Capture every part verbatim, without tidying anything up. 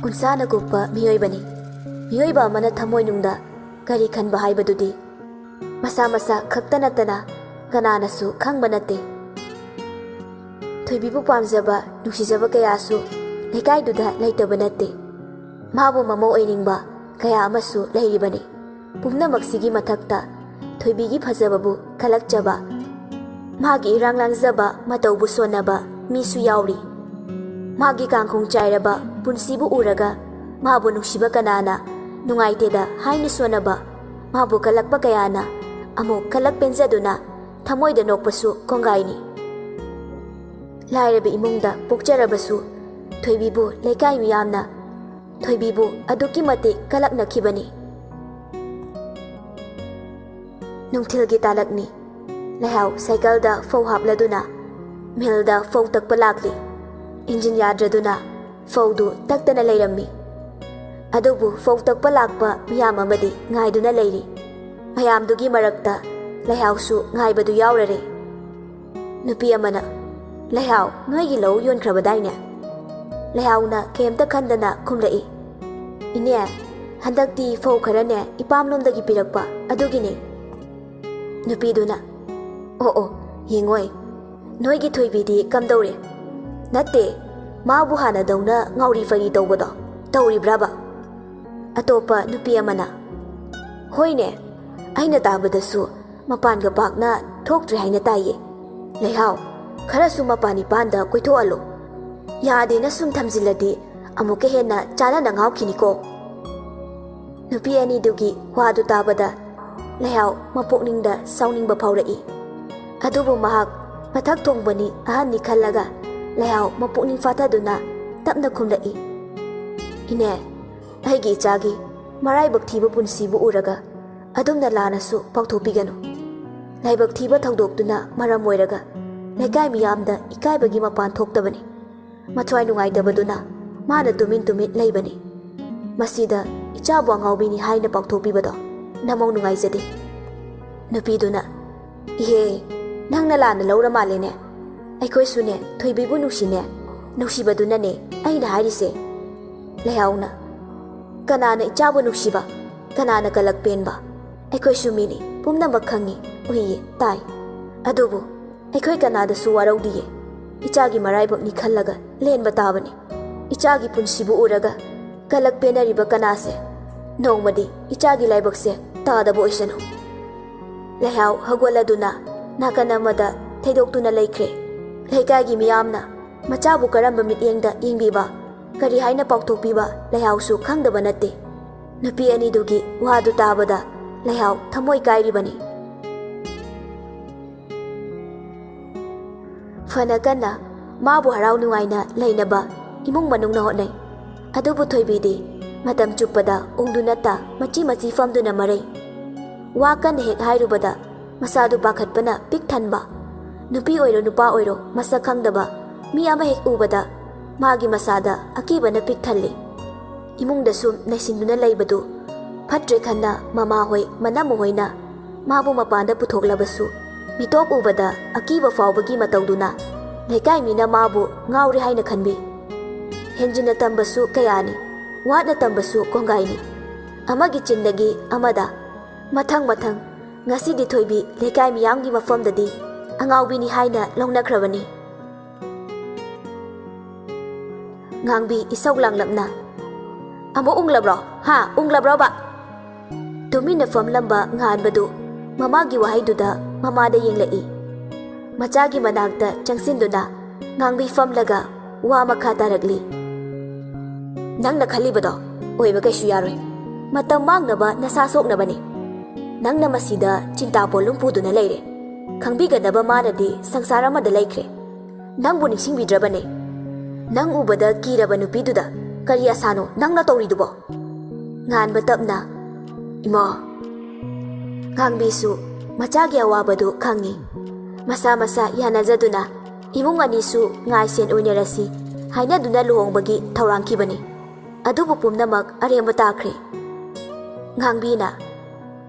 ꯎꯟꯁꯥꯅ ꯀꯨꯞꯄ ꯃꯤꯑꯣꯏꯕꯅꯤ꯫ ꯃꯤꯑꯣꯏꯕ ꯑꯃꯅ ꯊꯃꯣꯏꯅꯨꯡꯗ ꯀꯔꯤ ꯈꯟꯕ ꯍꯥꯏꯕꯗꯨꯗꯤ ꯃꯁꯥ ꯃꯁꯥ ꯈꯛꯇ ꯅꯠꯇꯅ ꯀꯅꯥꯅꯁꯨ ꯈꯪꯕ ꯅꯠꯇꯦ꯫ ꯊꯣꯏꯕꯤꯕꯨ ꯄꯥꯝꯖꯕ, ꯅꯨꯡꯁꯤꯖꯕ ꯀꯌꯥꯁꯨ ꯂꯩꯀꯥꯏꯗꯨꯗ ꯂꯩꯇꯕ ꯅꯠꯇꯦ꯫ ꯃꯥꯕꯨ ꯃꯃꯧ ꯑꯣꯏꯅꯤꯡꯕ ꯀꯌꯥ ꯑꯃꯁꯨ ꯂꯩꯔꯤꯕꯅꯤ꯫ ꯄꯨꯝꯅꯃꯛꯁꯤꯒꯤ ꯃꯊꯛꯇ ꯊꯣꯏꯕꯤꯒꯤ ꯐꯖꯕꯕꯨ ꯀꯜꯂꯛꯆꯕ, ꯃꯥꯒꯤ ꯏꯔꯥꯡ ꯂꯥꯡꯖꯕ ꯃꯇꯧꯕꯨ ꯁꯣꯟꯅꯕ ꯃꯤꯁꯨ ꯌꯥꯎꯔꯤ꯫ ꯃꯥꯒꯤ ꯀꯥꯡꯈꯣꯡ ꯆꯥꯏꯔꯕ ꯄꯨꯟꯁꯤꯕꯨ ꯎꯔꯒ ꯃꯥꯕꯨ ꯅꯨꯡꯁꯤꯕ ꯀꯅꯥꯅ ꯅꯨꯡꯉꯥꯏꯇꯦꯗ ꯍꯥꯏꯅ ꯁꯣꯟꯅꯕ, ꯃꯥꯕꯨ ꯀꯜꯂꯛꯄ ꯀꯌꯥꯅ ꯑꯃꯨꯛ ꯀꯜꯂꯛ ꯄꯦꯟꯖꯗꯨꯅ ꯊꯃꯣꯏꯗ ꯅꯣꯛꯄꯁꯨ ꯀꯣꯡꯒꯥꯏꯅꯤ꯫ ꯂꯥꯏꯔꯕ ꯏꯃꯨꯡꯗ ꯄꯣꯛꯆꯔꯕꯁꯨ ꯊꯣꯏꯕꯤꯕꯨ ꯂꯩꯀꯥꯏ ꯃꯤꯌꯥꯝꯅ ꯊꯣꯏꯕꯤꯕꯨ ꯑꯗꯨꯛꯀꯤ ꯃꯇꯤꯛ ꯀꯂꯛꯅꯈꯤꯕꯅꯤ꯫ ꯅꯨꯡꯊꯤꯜꯒꯤ ꯇꯥꯂꯛꯅꯤ꯫ ꯂꯩꯍꯥꯎ ꯁꯥꯏꯀꯜꯗ ꯐꯧ ꯍꯥꯞꯂꯗꯨꯅ ꯃꯤꯜꯗ ꯐꯧ ꯇꯛꯄ ꯂꯥꯛꯂꯤ꯫ ꯏꯟꯖꯤꯟ ꯌꯥꯗ꯭ꯔꯗꯨꯅ ꯐꯧꯗꯨ ꯇꯛꯇꯅ ꯂꯩꯔꯝꯃꯤ꯫ ꯑꯗꯨꯕꯨ ꯐꯧ ꯇꯛꯄ ꯂꯥꯛꯄ ꯃꯤꯌꯥꯝ ꯑꯃꯗꯤ ꯉꯥꯏꯗꯨꯅ ꯂꯩꯔꯤ꯫ ꯃꯌꯥꯝꯗꯨꯒꯤ ꯃꯔꯛꯇ ꯂꯩꯍꯥꯎꯁꯨ ꯉꯥꯏꯕꯗꯨ ꯌꯥꯎꯔꯔꯦ꯫ ꯅꯨꯄꯤ ꯑꯃꯅ, "ꯂꯩꯍꯥꯎ, ꯅꯣꯏꯒꯤ ꯂꯧ ꯌꯣꯟꯈ꯭ꯔꯕꯗꯥꯏꯅꯦ?" ꯂꯩꯍꯥꯎꯅ ꯀꯩꯝꯇ ꯈꯟꯗꯅ ꯈꯨꯝꯂꯛꯏ, "ꯏꯅꯦ, ꯍꯟꯗꯛꯇꯤ ꯐꯧ ꯈꯔꯅꯦ ꯏꯄꯥꯝꯂꯣꯝꯗꯒꯤ ꯄꯤꯔꯛꯄ ꯑꯗꯨꯒꯤꯅꯦ꯫" ꯅꯨꯄꯤꯗꯨꯅ, "ꯑꯣ ꯑꯣ, ꯌꯦꯡꯉꯣꯏ, ꯅꯣꯏꯒꯤ ꯊꯣꯏꯕꯤꯗꯤ ꯀꯝꯗꯧꯔꯦ? ꯅꯠꯇꯦ, ꯃꯥꯕꯨ ꯍꯥꯟꯅꯗꯧꯅ ꯉꯥꯎꯔꯤ ꯐꯩꯔꯤ ꯇꯧꯕꯗꯣ ꯇꯧꯔꯤꯕ꯭ꯔꯕ?" ꯑꯇꯣꯞꯄ ꯅꯨꯄꯤ ꯑꯃꯅ, "ꯍꯣꯏꯅꯦ, ꯑꯩꯅ ꯇꯥꯕꯗꯁꯨ ꯃꯄꯥꯟꯒ ꯄꯥꯛꯅ ꯊꯣꯛꯇ꯭ꯔꯦ ꯍꯥꯏꯅ ꯇꯥꯏꯌꯦ꯫ ꯂꯩꯍꯥꯎ, ꯈꯔꯁꯨ ꯃꯄꯥꯟ ꯏꯄꯥꯟꯗ ꯀꯣꯏꯊꯣꯛꯍꯜꯂꯨ꯫ ꯌꯥꯗꯦꯅ ꯁꯨꯝ ꯊꯝꯖꯤꯜꯂꯗꯤ ꯑꯃꯨꯛꯀ ꯍꯦꯟꯅ ꯆꯥꯟꯅꯅ ꯉꯥꯎꯈꯤꯅꯤꯀꯣ꯫" ꯅꯨꯄꯤ ꯑꯅꯤꯗꯨꯒꯤ ꯋꯥꯗꯨ ꯇꯥꯕꯗ ꯂꯩꯍꯥꯎ ꯃꯄꯨꯛꯅꯤꯡꯗ ꯁꯥꯎꯅꯤꯡꯕ ꯐꯥꯎꯔꯛꯏ꯫ ꯑꯗꯨꯕꯨ ꯃꯍꯥꯛ ꯃꯊꯛ ꯊꯣꯡꯕꯅꯤ ꯑꯍꯟꯅꯤ ꯈꯜꯂꯒ ꯂꯩꯍꯥꯎ ꯃꯄꯨꯛꯅꯤꯡ ꯐꯥꯊꯗꯨꯅ ꯇꯞꯅ ꯈꯨꯝꯂꯛꯏ, "ꯏꯅꯦ, ꯑꯩꯒꯤ ꯏꯆꯥꯒꯤ ꯃꯔꯥꯏꯕꯛ ꯊꯤꯕ ꯄꯨꯟꯁꯤꯕꯨ ꯎꯔꯒ ꯑꯗꯨꯝꯅ ꯂꯥꯟꯅꯁꯨ ꯄꯥꯎꯊꯣꯛꯄꯤꯒꯅꯨ꯫ ꯂꯥꯏꯕꯛ ꯊꯤꯕ ꯊꯧꯗꯣꯛꯇꯨꯅ ꯃꯔꯝ ꯑꯣꯏꯔꯒ ꯂꯩꯀꯥꯏ ꯃꯤꯌꯥꯝꯗ ꯏꯀꯥꯏꯕꯒꯤ ꯃꯄꯥꯟ ꯊꯣꯛꯇꯕꯅꯤ꯫ ꯃꯊ꯭ꯋꯥꯏ ꯅꯨꯡꯉꯥꯏꯇꯕꯗꯨꯅ ꯃꯥꯅ ꯇꯨꯃꯤꯟ ꯇꯨꯃꯤꯟ ꯂꯩꯕꯅꯤ꯫ ꯃꯁꯤꯗ ꯏꯆꯥꯕꯨ ꯑꯉꯥꯎꯕꯤꯅꯤ ꯍꯥꯏꯅ ꯄꯥꯎꯊꯣꯛꯄꯤꯕꯗꯣ ꯅꯃꯧ ꯅꯨꯡꯉꯥꯏꯖꯗꯦ꯫" ꯅꯨꯄꯤꯗꯨꯅ, "ꯏꯍꯦ, ꯅꯪꯅ ꯂꯥꯟꯅ ꯂꯧꯔ ꯃꯥꯜꯂꯦꯅꯦ꯫ ꯑꯩꯈꯣꯏꯁꯨꯅꯦ ꯊꯣꯏꯕꯤꯕꯨ ꯅꯨꯡꯁꯤꯅꯦ꯫ ꯅꯨꯡꯁꯤꯕꯗꯨꯅꯅꯦ ꯑꯩꯅ ꯍꯥꯏꯔꯤꯁꯦ꯫ ꯂꯩꯍꯥꯎꯅ, "ꯀꯅꯥꯅ ꯏꯆꯥꯕꯨ ꯅꯨꯡꯁꯤꯕ? ꯀꯅꯥꯅ ꯀꯂꯛ ꯄꯦꯟꯕ? ꯑꯩꯈꯣꯏꯁꯨ ꯃꯤꯅꯤ, ꯄꯨꯝꯅꯃꯛ ꯈꯪꯉꯤ, ꯎꯏꯌꯦ, ꯇꯥꯏ꯫ ꯑꯗꯨꯕꯨ ꯑꯩꯈꯣꯏ ꯀꯅꯥꯗꯁꯨ ꯋꯥꯔꯧꯗꯤꯌꯦ꯫ ꯏꯆꯥꯒꯤ ꯃꯔꯥꯏꯕꯛꯅꯤ ꯈꯜꯂꯒ ꯂꯦꯟꯕ ꯇꯥꯕꯅꯤ꯫ ꯏꯆꯥꯒꯤ ꯄꯨꯟꯁꯤꯕꯨ ꯎꯔꯒ ꯀꯂꯛ ꯄꯦꯟꯅꯔꯤꯕ ꯀꯅꯥꯁꯦ ꯅꯣꯡꯃꯗꯤ ꯏꯆꯥꯒꯤ ꯂꯥꯏꯕꯛꯁꯦ ꯇꯥꯗꯕ ꯑꯣꯏꯁꯅꯨ꯫" ꯂꯩꯍꯥꯎ ꯍꯧꯒꯠꯂꯗꯨꯅ ꯅꯥꯀꯟ ꯑꯃꯗ ꯊꯩꯗꯣꯛꯇꯨꯅ ꯂꯩꯈ꯭ꯔꯦ꯫ ꯂꯩꯀꯥꯏꯒꯤ ꯃꯤꯌꯥꯝꯅ ꯃꯆꯥꯕꯨ ꯀꯔꯝꯕ ꯃꯤꯠꯌꯦꯡꯗ ꯌꯦꯡꯕꯤꯕ, ꯀꯔꯤ ꯍꯥꯏꯅ ꯄꯥꯎꯊꯣꯛꯄꯤꯕ ꯂꯩꯍꯥꯎꯁꯨ ꯈꯪꯗꯕ ꯅꯠꯇꯦ꯫ ꯅꯨꯄꯤ ꯑꯅꯤꯗꯨꯒꯤ ꯋꯥꯗꯨ ꯇꯥꯕꯗ ꯂꯩꯍꯥꯎ ꯊꯃꯣꯏ ꯀꯥꯏꯔꯤꯕꯅꯤ꯫ ꯐꯅ ꯀꯟꯅ ꯃꯥꯕꯨ ꯍꯔꯥꯎ ꯅꯨꯡꯉꯥꯏꯅ ꯂꯩꯅꯕ ꯏꯃꯨꯡ ꯃꯅꯨꯡꯅ ꯍꯣꯠꯅꯩ꯫ ꯑꯗꯨꯕꯨ ꯊꯣꯏꯕꯤꯗꯤ ꯃꯇꯝ ꯆꯨꯞꯄꯗ ꯎꯪꯗꯨꯅꯇ ꯃꯆꯤ ꯃꯆꯤ ꯐꯝꯗꯨꯅ ꯃꯔꯩ꯫ ꯋꯥ ꯀꯟꯅ ꯍꯦꯛ ꯍꯥꯏꯔꯨꯕꯗ ꯃꯁꯥꯗꯨ ꯄꯥꯈꯠꯄꯅ ꯄꯤꯛ ꯊꯟꯕ꯫ ꯅꯨꯄꯤ ꯑꯣꯏꯔꯣ ꯅꯨꯄꯥ ꯑꯣꯏꯔꯣ ꯃꯁꯛ ꯈꯪꯗꯕ ꯃꯤ ꯑꯃ ꯍꯦꯛ ꯎꯕꯗ ꯃꯥꯒꯤ ꯃꯁꯥꯗ ꯑꯀꯤꯕꯅ ꯄꯤꯛ ꯊꯜꯂꯤ꯫ ꯏꯃꯨꯡꯗ ꯁꯨꯝ ꯅꯩꯁꯤꯟꯗꯨꯅ ꯂꯩꯕꯗꯨ ꯐꯠꯇ꯭ꯔꯦ ꯈꯟꯅ ꯃꯃꯥꯍꯣꯏ ꯃꯅꯝꯃꯍꯣꯏꯅ ꯃꯥꯕꯨ ꯃꯄꯥꯟꯗ ꯄꯨꯊꯣꯛꯂꯕꯁꯨ ꯃꯤꯇꯣꯞ ꯎꯕꯗ ꯑꯀꯤꯕ ꯐꯥꯎꯕꯒꯤ ꯃꯇꯧꯗꯨꯅ ꯂꯩꯀꯥꯏ ꯃꯤꯅ ꯃꯥꯕꯨ ꯉꯥꯎꯔꯦ ꯍꯥꯏꯅ ꯈꯟꯕꯤ꯫ ꯍꯦꯟꯖꯤꯟꯅ ꯇꯝꯕꯁꯨ ꯀꯌꯥꯅꯤ, ꯋꯥꯠꯅ ꯇꯝꯕꯁꯨ ꯀꯣꯡꯒꯥꯏꯅꯤ꯫ ꯑꯃꯒꯤ ꯆꯤꯟꯗꯒꯤ ꯑꯃꯗ, ꯃꯊꯪ ꯃꯊꯪ, ꯉꯁꯤꯗꯤ ꯊꯣꯏꯕꯤ ꯂꯩꯀꯥꯏ ꯃꯤꯌꯥꯝꯒꯤ ꯃꯐꯝꯗꯗꯤ ꯑꯉꯥꯎꯕꯤꯅꯤ ꯍꯥꯏꯅ ꯂꯧꯅꯈ꯭ꯔꯕꯅꯤ꯫ ꯉꯥꯡꯕꯤ ꯏꯁꯧ ꯂꯥꯡꯂꯞꯅ, "ꯑꯃꯨꯛ ꯎꯪꯂꯕ꯭ꯔꯣ? ꯍꯥ, ꯎꯪꯂꯕ꯭ꯔꯣꯕ?" ꯇꯨꯃꯤꯟꯅ ꯐꯝꯂꯝꯕ ꯉꯥꯟꯕꯗꯨ ꯃꯃꯥꯒꯤ ꯋꯥꯍꯩꯗꯨꯗ ꯃꯃꯥꯗ ꯌꯦꯡꯂꯛꯏ꯫ ꯃꯆꯥꯒꯤ ꯃꯅꯥꯛꯇ ꯆꯪꯁꯤꯟꯗꯨꯅ ꯉꯥꯡꯕꯤ ꯐꯝꯂꯒ ꯋꯥ ꯃꯈꯥ ꯇꯥꯔꯛꯂꯤ꯫ "ꯅꯪꯅ ꯈꯜꯂꯤꯕꯗꯣ ꯑꯣꯏꯕ ꯀꯩꯁꯨ ꯌꯥꯔꯣꯏ꯫ ꯃꯇꯝ ꯃꯥꯡꯅꯕ ꯅꯁꯥ ꯁꯣꯛꯅꯕꯅꯤ꯫ ꯅꯪꯅ ꯃꯁꯤꯗ ꯆꯤꯟꯇꯥ ꯄꯣꯂꯨꯝ ꯄꯨꯗꯨꯅ ꯂꯩꯔꯦ꯫ ꯈꯪꯕꯤꯒꯗꯕ ꯃꯥꯅꯗꯤ ꯁꯪꯁꯥꯔ ꯑꯃꯗ ꯂꯩꯈ꯭ꯔꯦ꯫ ꯅꯪꯕꯨ ꯅꯤꯡꯁꯤꯡꯕꯤꯗ꯭ꯔꯕꯅꯦ꯫ ꯅꯪ ꯎꯕꯗ ꯀꯤꯔꯕ ꯅꯨꯄꯤꯗꯨꯗ ꯀꯔꯤ ꯑꯁꯥꯅꯣ ꯅꯪꯅ ꯇꯧꯔꯤꯗꯨꯕꯣ?" ꯉꯥꯟꯕ ꯇꯞꯅ, "ꯏꯃꯥ꯫" ꯉꯥꯡꯕꯤꯁꯨ ꯃꯆꯥꯒꯤ ꯑꯋꯥꯕꯗꯨ ꯈꯪꯉꯤ꯫ ꯃꯁꯥ ꯃꯁꯥ ꯌꯥꯅꯖꯗꯨꯅ ꯏꯃꯨꯡ ꯑꯅꯤꯁꯨ ꯉꯥꯏꯁꯦꯟ ꯑꯣꯏꯅꯔꯁꯤ ꯍꯥꯏꯅꯗꯨꯅ ꯂꯨꯍꯣꯡꯕꯒꯤ ꯊꯧꯔꯥꯡꯈꯤꯕꯅꯤ꯫ ꯑꯗꯨꯕꯨ ꯄꯨꯝꯅꯃꯛ ꯑꯔꯦꯝꯕ ꯇꯥꯈ꯭ꯔꯦ꯫ ꯉꯥꯡꯕꯤꯅ,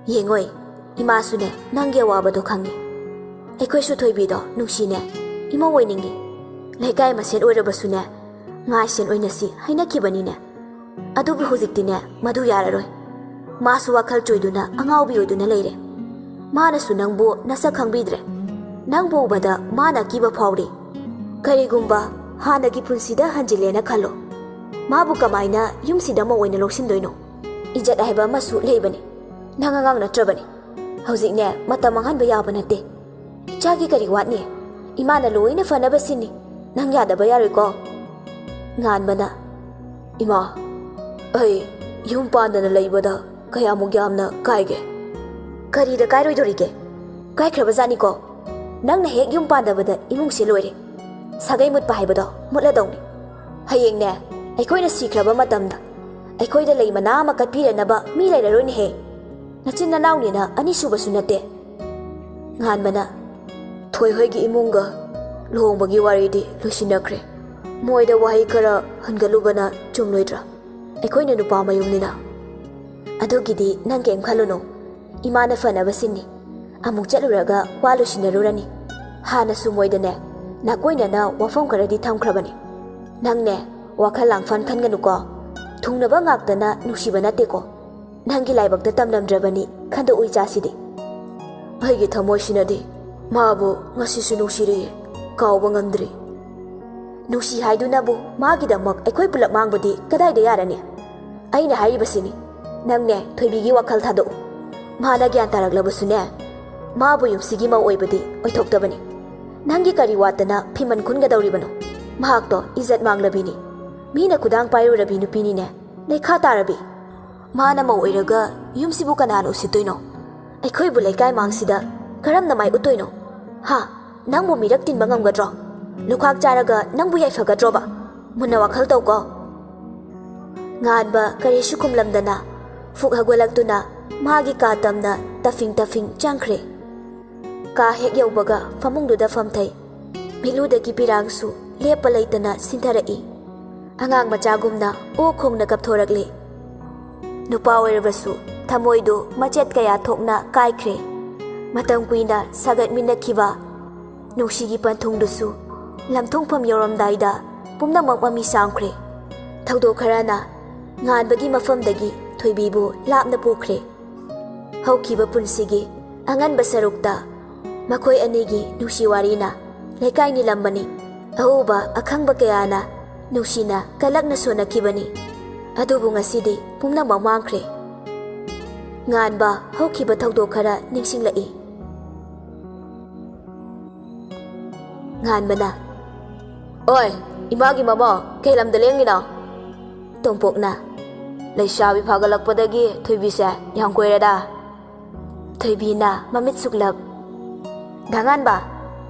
"ꯌꯦꯡꯉꯣꯏ, ꯏꯃꯥꯁꯨꯅꯦ ꯅꯪꯒꯤ ꯑꯋꯥꯕꯗꯣ ꯈꯪꯉꯤ꯫ ꯑꯩꯈꯣꯏꯁꯨ ꯊꯣꯏꯕꯤꯗꯣ ꯅꯨꯡꯁꯤꯅꯦ, ꯏꯃꯧ ꯑꯣꯏꯅꯤꯡꯉꯤ꯫ ꯂꯩꯀꯥꯏ ꯃꯁꯦꯟ ꯑꯣꯏꯔꯕꯁꯨꯅꯦ, ꯉꯥꯏꯁꯦꯟ ꯑꯣꯏꯅꯁꯤ ꯍꯥꯏꯅꯈꯤꯕꯅꯤꯅꯦ꯫ ꯑꯗꯨꯕꯨ ꯍꯧꯖꯤꯛꯇꯤꯅꯦ, ꯃꯗꯨ ꯌꯥꯔꯔꯣꯏ꯫ ꯃꯥꯁꯨ ꯋꯥꯈꯜ ꯆꯣꯏꯗꯨꯅ ꯑꯉꯥꯎꯕꯤ ꯑꯣꯏꯗꯨꯅ ꯂꯩꯔꯦ꯫ ꯃꯥꯅꯁꯨ ꯅꯪꯕꯨ ꯅꯁꯛ ꯈꯪꯕꯤꯗ꯭ꯔꯦ꯫ ꯅꯪꯕꯨ ꯎꯕꯗ ꯃꯥꯅ ꯑꯀꯤꯕ ꯐꯥꯎꯔꯤ꯫ ꯀꯔꯤꯒꯨꯝꯕ ꯍꯥꯟꯅꯒꯤ ꯄꯨꯟꯁꯤꯗ ꯍꯟꯖꯤꯜꯂꯦꯅ ꯈꯜꯂꯣ꯫ ꯃꯥꯕꯨ ꯀꯃꯥꯏꯅ ꯌꯨꯝꯁꯤꯗ ꯃꯧ ꯑꯣꯏꯅ ꯂꯧꯁꯤꯟꯗꯣꯏꯅꯣ? ꯏꯖꯠ ꯍꯥꯏꯕ ꯑꯃꯁꯨ ꯂꯩꯕꯅꯤ꯫ ꯅꯪ ꯑꯉꯥꯡ ꯅꯠꯇ꯭ꯔꯕꯅꯤ꯫ ꯍꯧꯖꯤꯛꯅꯦ, ꯃꯇꯝ ꯃꯥꯡꯍꯟꯕ ꯌꯥꯕ ꯅꯠꯇꯦ꯫ ꯏꯆꯥꯒꯤ ꯀꯔꯤ ꯋꯥꯠꯅꯤ? ꯏꯃꯥꯅ ꯂꯣꯏꯅ ꯐꯅꯕ ꯁꯤꯟꯅꯤ꯫ ꯅꯪ ꯌꯥꯗꯕ ꯌꯥꯔꯣꯏꯀꯣ꯫ ꯉꯥꯟꯕꯅ, "ꯏꯃꯥ, ꯑꯩ ꯌꯨꯝ ꯄꯥꯟꯗꯅ ꯂꯩꯕꯗ ꯀꯌꯥꯃꯨꯛ ꯌꯥꯝꯅ ꯀꯥꯏꯒꯦ?" "ꯀꯔꯤꯗ ꯀꯥꯏꯔꯣꯏꯗꯣꯔꯤꯒꯦ? ꯀꯥꯏꯈ꯭ꯔꯕꯖꯥꯠꯅꯤꯀꯣ꯫ ꯅꯪꯅ ꯍꯦꯛ ꯌꯨꯝ ꯄꯥꯟꯗꯕꯗ ꯏꯃꯨꯡꯁꯦ ꯂꯣꯏꯔꯦ꯫ ꯁꯥꯒꯩ ꯃꯨꯠꯄ ꯍꯥꯏꯕꯗꯣ ꯃꯨꯠꯂꯗꯧꯅꯤ꯫ ꯍꯌꯦꯡꯅꯦ, ꯑꯩꯈꯣꯏꯅ ꯁꯤꯈ꯭ꯔꯕ ꯃꯇꯝꯗ ꯑꯩꯈꯣꯏꯗ ꯂꯩ ꯃꯅꯥ ꯑꯃ ꯀꯠꯄꯤꯔꯅꯕ ꯃꯤ ꯂꯩꯔꯔꯣꯏꯅꯦꯍꯦ꯫ ꯅꯆꯤꯟ ꯅꯅꯥꯎꯅꯤꯅ ꯑꯅꯤꯁꯨꯕꯁꯨ ꯅꯠꯇꯦ꯫" ꯉꯥꯟꯕꯅ, "ꯊꯣꯏꯍꯣꯏꯒꯤ ꯏꯃꯨꯡꯒ ꯂꯨꯍꯣꯡꯕꯒꯤ ꯋꯥꯔꯤꯗꯤ ꯂꯣꯏꯁꯤꯟꯅꯈ꯭ꯔꯦ꯫ ꯃꯣꯏꯗ ꯋꯥꯍꯩ ꯈꯔ ꯍꯟꯒꯠꯂꯨꯕꯅ ꯆꯨꯝꯂꯣꯏꯗ꯭ꯔꯥ? ꯑꯩꯈꯣꯏꯅ ꯅꯨꯄꯥ ꯃꯌꯨꯝꯅꯤꯅ꯫" "ꯑꯗꯨꯒꯤꯗꯤ ꯅꯪ ꯀꯩꯝ ꯈꯜꯂꯨꯅꯨ꯫ ꯏꯃꯥꯅ ꯐꯅꯕ ꯁꯤꯟꯅꯤ꯫ ꯑꯃꯨꯛ ꯆꯠꯂꯨꯔꯒ ꯋꯥ ꯂꯣꯏꯁꯤꯟꯅꯔꯨꯔꯅꯤ꯫ ꯍꯥꯟꯅꯁꯨ ꯃꯣꯏꯗꯅꯦ, ꯅꯥꯀꯣꯏꯅꯅ ꯋꯥꯐꯝ ꯈꯔꯗꯤ ꯊꯝꯈ꯭ꯔꯕꯅꯤ꯫ ꯅꯪꯅꯦ, ꯋꯥꯈꯜ ꯂꯥꯡꯐꯥꯟ ꯈꯟꯒꯅꯨꯀꯣ꯫ ꯊꯨꯡꯅꯕ ꯉꯥꯛꯇꯅ ꯅꯨꯡꯁꯤꯕ ꯅꯠꯇꯦꯀꯣ꯫ ꯅꯪꯒꯤ ꯂꯥꯏꯕꯛꯇ ꯇꯝꯂꯝꯗ꯭ꯔꯕꯅꯤ ꯈꯟꯗꯣꯛꯎ ꯏꯆꯥꯁꯤꯗꯤ꯫" "ꯑꯩꯒꯤ ꯊꯃꯣꯏꯁꯤꯅꯗꯤ ꯃꯥꯕꯨ ꯉꯁꯤꯁꯨ ꯅꯨꯡꯁꯤꯔꯤ, ꯀꯥꯎꯕ ꯉꯝꯗ꯭ꯔꯤ꯫" "ꯅꯨꯡꯁꯤ ꯍꯥꯏꯗꯨꯅꯕꯨ ꯃꯥꯒꯤꯗꯃꯛ ꯑꯩꯈꯣꯏ ꯄꯨꯂꯞ ꯃꯥꯡꯕꯗꯤ ꯀꯗꯥꯏꯗ ꯌꯥꯔꯅꯤ? ꯑꯩꯅ ꯍꯥꯏꯔꯤꯕꯁꯤꯅꯤ, ꯅꯪꯅꯦ ꯊꯣꯏꯕꯤꯒꯤ ꯋꯥꯈꯜ ꯊꯥꯗꯣꯛꯎ꯫ ꯃꯥꯅ ꯒ꯭ꯌꯥꯟ ꯇꯥꯔꯛꯂꯕꯁꯨꯅꯦ, ꯃꯥꯕꯨ ꯌꯨꯝꯁꯤꯒꯤ ꯃꯧ ꯑꯣꯏꯕꯗꯤ ꯑꯣꯏꯊꯣꯛꯇꯕꯅꯤ꯫ ꯅꯪꯒꯤ ꯀꯔꯤ ꯋꯥꯠꯇꯅ ꯐꯤꯃꯟ ꯈꯨꯟꯒꯗꯧꯔꯤꯕꯅꯣ? ꯃꯍꯥꯛꯇꯣ ꯏꯖꯠ ꯃꯥꯡꯂꯕꯤꯅꯤ꯫ ꯃꯤꯅ ꯈꯨꯗꯥꯡ ꯄꯥꯏꯔꯨꯔꯕꯤ ꯅꯨꯄꯤꯅꯤꯅꯦ, ꯂꯩꯈꯥ ꯇꯥꯔꯕꯤ꯫ ꯃꯥꯅ ꯃꯧ ꯑꯣꯏꯔꯒ ꯌꯨꯝꯁꯤꯕꯨ ꯀꯅꯥꯅ ꯎꯁꯤꯠꯇꯣꯏꯅꯣ? ꯑꯩꯈꯣꯏꯕꯨ ꯂꯩꯀꯥꯏ ꯃꯥꯡꯁꯤꯗ ꯀꯔꯝꯅ ꯃꯥꯏ ꯎꯠꯇꯣꯏꯅꯣ? ꯍꯥ? ꯅꯪꯕꯨ ꯃꯤꯔꯛ ꯇꯤꯟꯕ ꯉꯝꯒꯗ꯭ꯔꯣ? ꯂꯨꯈꯥꯛ ꯆꯥꯔꯒ ꯅꯪꯕꯨ ꯌꯥꯏꯐꯒꯗ꯭ꯔꯣꯕ? ꯃꯨꯟꯅ ꯋꯥꯈꯜ ꯇꯧꯀꯣ꯫" ꯉꯥꯟꯕ ꯀꯔꯤꯁꯨ ꯈꯨꯝꯂꯝꯗꯅ ꯐꯨꯛ ꯍꯧꯒꯠꯂꯛꯇꯨꯅ ꯃꯥꯒꯤ ꯀꯥ ꯇꯝꯅ ꯇꯐꯤꯡ ꯇꯐꯤꯡ ꯆꯪꯈ꯭ꯔꯦ꯫ ꯀꯥ ꯍꯦꯛ ꯌꯧꯕꯒ ꯐꯃꯨꯡꯗꯨꯗ ꯐꯝꯊꯩ꯫ ꯃꯤꯠꯂꯨꯗꯒꯤ ꯄꯤꯔꯥꯡꯁꯨ ꯂꯦꯞꯄ ꯂꯩꯇꯅ ꯁꯤꯟꯊꯔꯛꯏ꯫ ꯑꯉꯥꯡ ꯃꯆꯥꯒꯨꯝꯅ ꯑꯣ ꯈꯣꯡꯅ ꯀꯞꯊꯣꯔꯛꯂꯤ꯫ ꯅꯨꯄꯥ ꯑꯣꯏꯔꯕꯁꯨ ꯊꯃꯣꯏꯗꯨ ꯃꯆꯦꯠ ꯀꯌꯥ ꯊꯣꯛꯅ ꯀꯥꯏꯈ꯭ꯔꯦ꯫ ꯃꯇꯝ ꯀꯨꯏꯅ ꯁꯥꯒꯠꯃꯤꯟꯅꯈꯤꯕ ꯅꯨꯡꯁꯤꯒꯤ ꯄꯟꯊꯨꯡꯗꯨꯁꯨ ꯂꯝꯊꯨꯡꯐꯝ ꯌꯧꯔꯝꯗꯥꯏꯗ ꯄꯨꯝꯅꯃꯛ ꯃꯃꯤ ꯁꯥꯝꯈ꯭ꯔꯦ꯫ ꯊꯧꯗꯣꯛ ꯈꯔꯅ ꯉꯥꯟꯕꯒꯤ ꯃꯐꯝꯗꯒꯤ ꯊꯣꯏꯕꯤꯕꯨ ꯂꯥꯞꯅ ꯄꯨꯈ꯭ꯔꯦ꯫ ꯍꯧꯈꯤꯕ ꯄꯨꯟꯁꯤꯒꯤ ꯑꯉꯟꯕ ꯁꯔꯨꯛꯇ ꯃꯈꯣꯏ ꯑꯅꯤꯒꯤ ꯅꯨꯡꯁꯤ ꯋꯥꯔꯤꯅ ꯂꯩꯀꯥꯏ ꯅꯤꯜꯂꯝꯕꯅꯤ꯫ ꯑꯎꯕ ꯑꯈꯪꯕ ꯀꯌꯥꯅ ꯅꯨꯡꯁꯤꯅ ꯀꯂꯛꯅ ꯁꯣꯟꯅꯈꯤꯕꯅꯤ꯫ ꯑꯗꯨꯕꯨ ꯉꯁꯤꯗꯤ ꯄꯨꯝꯅꯃꯛ ꯃꯥꯡꯈ꯭ꯔꯦ꯫ ꯉꯥꯟꯕ ꯍꯧꯈꯤꯕ ꯊꯧꯗꯣꯛ ꯈꯔ ꯅꯤꯡꯁꯤꯡꯂꯛꯏ꯫ ꯉꯥꯟꯕꯅ, "ꯑꯣꯏ, ꯏꯃꯥꯒꯤ ꯃꯃꯧ, ꯀꯩ ꯂꯝꯗ ꯂꯦꯡꯉꯤꯅꯣ?" ꯇꯣꯝꯄꯣꯛꯅ, "ꯂꯩꯁꯥꯕꯤ ꯐꯥꯒꯠꯂꯛꯄꯗꯒꯤ ꯊꯣꯏꯕꯤꯁꯦ ꯌꯥꯝ ꯀꯨꯏꯔꯦꯗ꯫" ꯊꯣꯏꯕꯤꯅ ꯃꯃꯤꯠ ꯁꯨꯛꯂꯞ, "ꯗꯥ ꯉꯥꯟꯕ,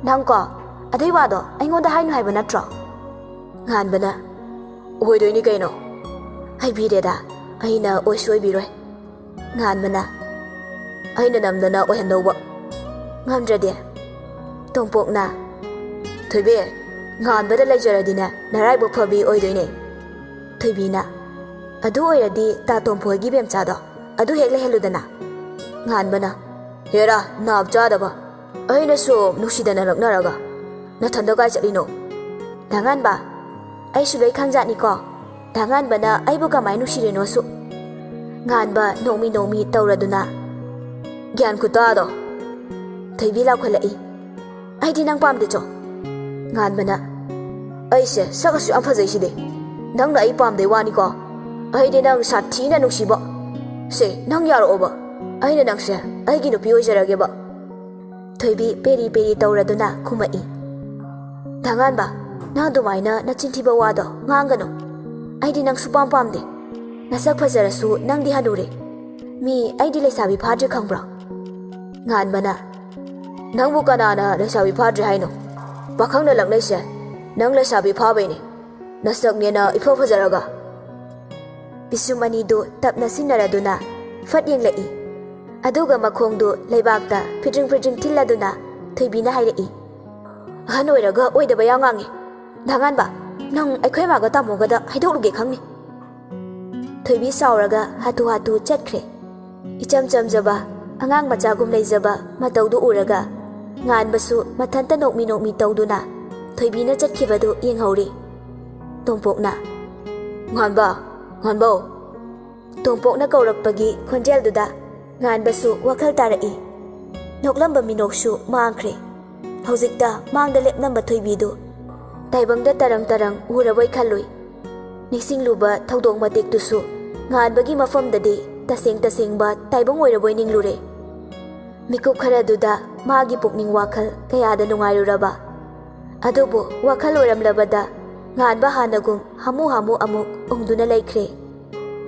ꯅꯪꯀꯣ ꯑꯗꯨꯏ ꯋꯥꯗꯣ ꯑꯩꯉꯣꯟꯗ ꯍꯥꯏꯅꯨ ꯍꯥꯏꯕ ꯅꯠꯇ꯭ꯔꯣ?" ꯉꯥꯟꯕꯅ, "ꯑꯣꯏꯗꯣꯏꯅꯤ ꯀꯩꯅꯣ꯫ ꯍꯥꯏꯕꯤꯔꯦꯗ, ꯑꯩꯅ ꯑꯣꯏꯁꯨ ꯑꯣꯏꯕꯤꯔꯣꯏ꯫" ꯉꯥꯟꯕꯅ, "ꯑꯩꯅ ꯅꯝꯗꯅ ꯑꯣꯏꯍꯟꯗꯧꯕ ꯉꯝꯗ꯭ꯔꯗꯤ?" ꯇꯣꯝꯄꯣꯛꯅ, "ꯊꯣꯏꯕꯤ, ꯉꯥꯟꯕꯗ ꯂꯩꯖꯔꯗꯤꯅꯦ ꯅꯔꯥꯏꯕꯛ ꯐꯕꯤ ꯑꯣꯏꯗꯣꯏꯅꯦ꯫" ꯊꯣꯏꯕꯤꯅ, "ꯑꯗꯨ ꯑꯣꯏꯔꯗꯤ ꯇꯥ ꯇꯣꯝꯄꯣꯏꯒꯤ ꯕꯦꯝꯆꯥꯗꯣ ꯑꯗꯨ ꯍꯦꯛ ꯂꯩꯍꯜꯂꯨꯗꯅ꯫" ꯉꯥꯟꯕꯅ, "ꯍꯦꯔꯥ, ꯅꯥꯞ ꯆꯥꯗꯕ, ꯑꯩꯅꯁꯨ ꯅꯨꯡꯁꯤꯗꯅ ꯂꯛꯅꯔꯒ ꯅꯊꯟꯗ ꯀꯥꯏ ꯆꯠꯂꯤꯅꯣ?" "ꯗꯥ ꯉꯥꯟꯕ, ꯑꯩꯁꯨ ꯂꯣꯏ ꯈꯪꯖꯥꯠꯅꯤꯀꯣ ꯗꯥ ꯉꯥꯟꯕꯅ ꯑꯩꯕꯨ ꯀꯃꯥꯏ ꯅꯨꯡꯁꯤꯔꯤꯅꯣꯁꯨ꯫" ꯉꯥꯟꯕ ꯅꯣꯛꯃꯤ ꯅꯣꯛꯃꯤ ꯇꯧꯔꯗꯨꯅ, "ꯒ꯭ꯌꯥꯟ ꯈꯨꯇꯥꯗꯣ!" ꯊꯣꯏꯕꯤ ꯂꯥꯎꯈꯠꯂꯛꯏ, "ꯑꯩꯗꯤ ꯅꯪ ꯄꯥꯝꯗꯦ ꯆꯣ꯫" ꯉꯥꯟꯕꯅ, "ꯑꯩꯁꯦ ꯁꯛ ꯑꯁꯨꯛ ꯌꯥꯝ ꯐꯖꯩꯁꯤꯗꯤ, ꯅꯪꯅ ꯑꯩ ꯄꯥꯝꯗꯩ ꯋꯥꯅꯤꯀꯣ? ꯑꯩꯗꯤ ꯅꯪ ꯁꯥꯊꯤꯅ ꯅꯨꯡꯁꯤꯕ꯫ ꯁꯦ, ꯅꯪ ꯌꯥꯔꯛꯑꯣꯕ, ꯑꯩꯅ ꯅꯪꯁꯦ ꯑꯩꯒꯤ ꯅꯨꯄꯤ ꯑꯣꯏꯖꯔꯒꯦꯕ꯫" ꯊꯣꯏꯕꯤ ꯄꯦꯔꯤ ꯄꯦꯔꯤ ꯇꯧꯔꯗꯨꯅ ꯈꯨꯝꯃꯛꯏ, "ꯗꯥ ꯉꯥꯟꯕ, ꯅꯪ ꯑꯗꯨꯃꯥꯏꯅ ꯅꯆꯤꯟ ꯊꯤꯕ ꯋꯥꯗꯣ ꯉꯥꯡꯒꯅꯨ꯫ ꯑꯩꯗꯤ ꯅꯪ ꯁꯨꯄꯥꯝ ꯄꯥꯝꯗꯦ꯫ ꯅꯁꯛ ꯐꯖꯔꯁꯨ ꯅꯪꯗꯤ ꯍꯅꯨꯔꯦ꯫ ꯃꯤ ꯑꯩꯗꯤ ꯂꯩꯁꯥꯕꯤ ꯐꯥꯗ꯭ꯔꯤ ꯈꯪꯕ꯭ꯔꯣ?" ꯉꯥꯟꯕꯅ, "ꯅꯪꯕꯨ ꯀꯅꯥꯅ ꯂꯩꯁꯥꯕꯤ ꯐꯥꯗ꯭ꯔꯤ ꯍꯥꯏꯅꯣ? ꯄꯥꯈꯪꯅ ꯂꯛꯅꯩꯁꯦ ꯅꯪ ꯂꯩꯁꯥꯕꯤ ꯐꯥꯕꯩꯅꯦ꯫ ꯅꯁꯛꯅꯦꯅ ꯏꯐ ꯐꯖꯔꯒ꯫" ꯄꯤꯁꯨꯝ ꯑꯅꯤꯗꯨ ꯇꯞꯅ ꯁꯤꯟꯅꯔꯗꯨꯅ ꯐꯠ ꯌꯦꯡꯂꯛꯏ꯫ ꯑꯗꯨꯒ ꯃꯈꯣꯡꯗꯨ ꯂꯩꯕꯥꯛꯇ ꯐꯤꯗ꯭ꯔꯤꯡ ꯐꯤꯗ꯭ꯔꯤꯡ ꯊꯤꯜꯂꯗꯨꯅ ꯊꯣꯏꯕꯤꯅ ꯍꯥꯏꯔꯛꯏ, "ꯑꯍꯟ ꯑꯣꯏꯔꯒ ꯑꯣꯏꯗꯕ ꯌꯥꯝ ꯉꯥꯡꯉꯤ꯫ ꯗꯥ ꯉꯥꯟꯕ, ꯅꯪ ꯑꯩꯈꯣꯏ ꯃꯥꯒ ꯇꯥꯃꯣꯒꯗ ꯍꯥꯏꯗꯣꯛꯂꯨꯒꯦ ꯈꯪꯅꯤ꯫" ꯊꯣꯏꯕꯤ ꯁꯥꯎꯔꯒ ꯍꯥꯊꯨ ꯍꯥꯊꯨ ꯆꯠꯈ꯭ꯔꯦ꯫ ꯏꯆꯝ ꯆꯝꯖꯕ, ꯑꯉꯥꯡ ꯃꯆꯥꯒꯨꯝ ꯂꯩꯖꯕ ꯃꯇꯧꯗꯨ ꯎꯔꯒ ꯉꯥꯟꯕꯁꯨ ꯃꯊꯟꯇ ꯅꯣꯛꯃꯤ ꯅꯣꯛꯃꯤ ꯇꯧꯗꯨꯅ ꯊꯣꯏꯕꯤꯅ ꯆꯠꯈꯤꯕꯗꯨ ꯌꯦꯡꯍꯧꯔꯤ꯫ ꯇꯣꯝꯄꯣꯛꯅ, "ꯉꯥꯟꯕ, "ꯉꯥꯟꯕꯧ!" ꯇꯣꯝꯄꯣꯛꯅ ꯀꯧꯔꯛꯄꯒꯤ ꯈꯣꯟꯖꯦꯜꯗꯨꯗ ꯉꯥꯟꯕꯁꯨ ꯋꯥꯈꯜ ꯇꯥꯔꯛꯏ꯫ ꯅꯣꯛꯂꯝꯕ ꯃꯤꯅꯣꯛꯁꯨ ꯃꯥꯡꯈ꯭ꯔꯦ꯫ ꯍꯧꯖꯤꯛꯇ ꯃꯥꯡꯗ ꯂꯦꯞꯂꯝꯕ ꯊꯣꯏꯕꯤꯗꯨ ꯇꯥꯏꯕꯪꯗ ꯇꯔꯪ ꯇꯔꯪ ꯎꯔꯕꯣꯏ ꯈꯜꯂꯨꯏ꯫ ꯅꯤꯡꯁꯤꯡꯂꯨꯕ ꯊꯧꯗꯣꯛ ꯃꯇꯦꯛꯇꯨꯁꯨ ꯉꯥꯟꯕꯒꯤ ꯃꯐꯝꯗꯗꯤ ꯇꯁꯦꯡ ꯇꯁꯦꯡꯕ ꯇꯥꯏꯕꯪ ꯑꯣꯏꯔꯕꯣꯏ ꯅꯤꯡꯂꯨꯔꯦ꯫ ꯃꯤꯀꯨꯞ ꯈꯔꯗꯨꯗ ꯃꯥꯒꯤ ꯄꯨꯛꯅꯤꯡ ꯋꯥꯈꯜ ꯀꯌꯥꯗ ꯅꯨꯡꯉꯥꯏꯔꯨꯔꯕ꯫ ꯑꯗꯨꯕꯨ ꯋꯥꯈꯜ ꯑꯣꯏꯔꯝꯂꯕꯗ ꯉꯥꯟꯕ ꯍꯥꯟꯅꯒꯨꯝ ꯍꯥꯃꯨ ꯍꯥꯃꯨ ꯑꯃꯨꯛ ꯎꯪꯗꯨꯅ ꯂꯩꯈ꯭ꯔꯦ꯫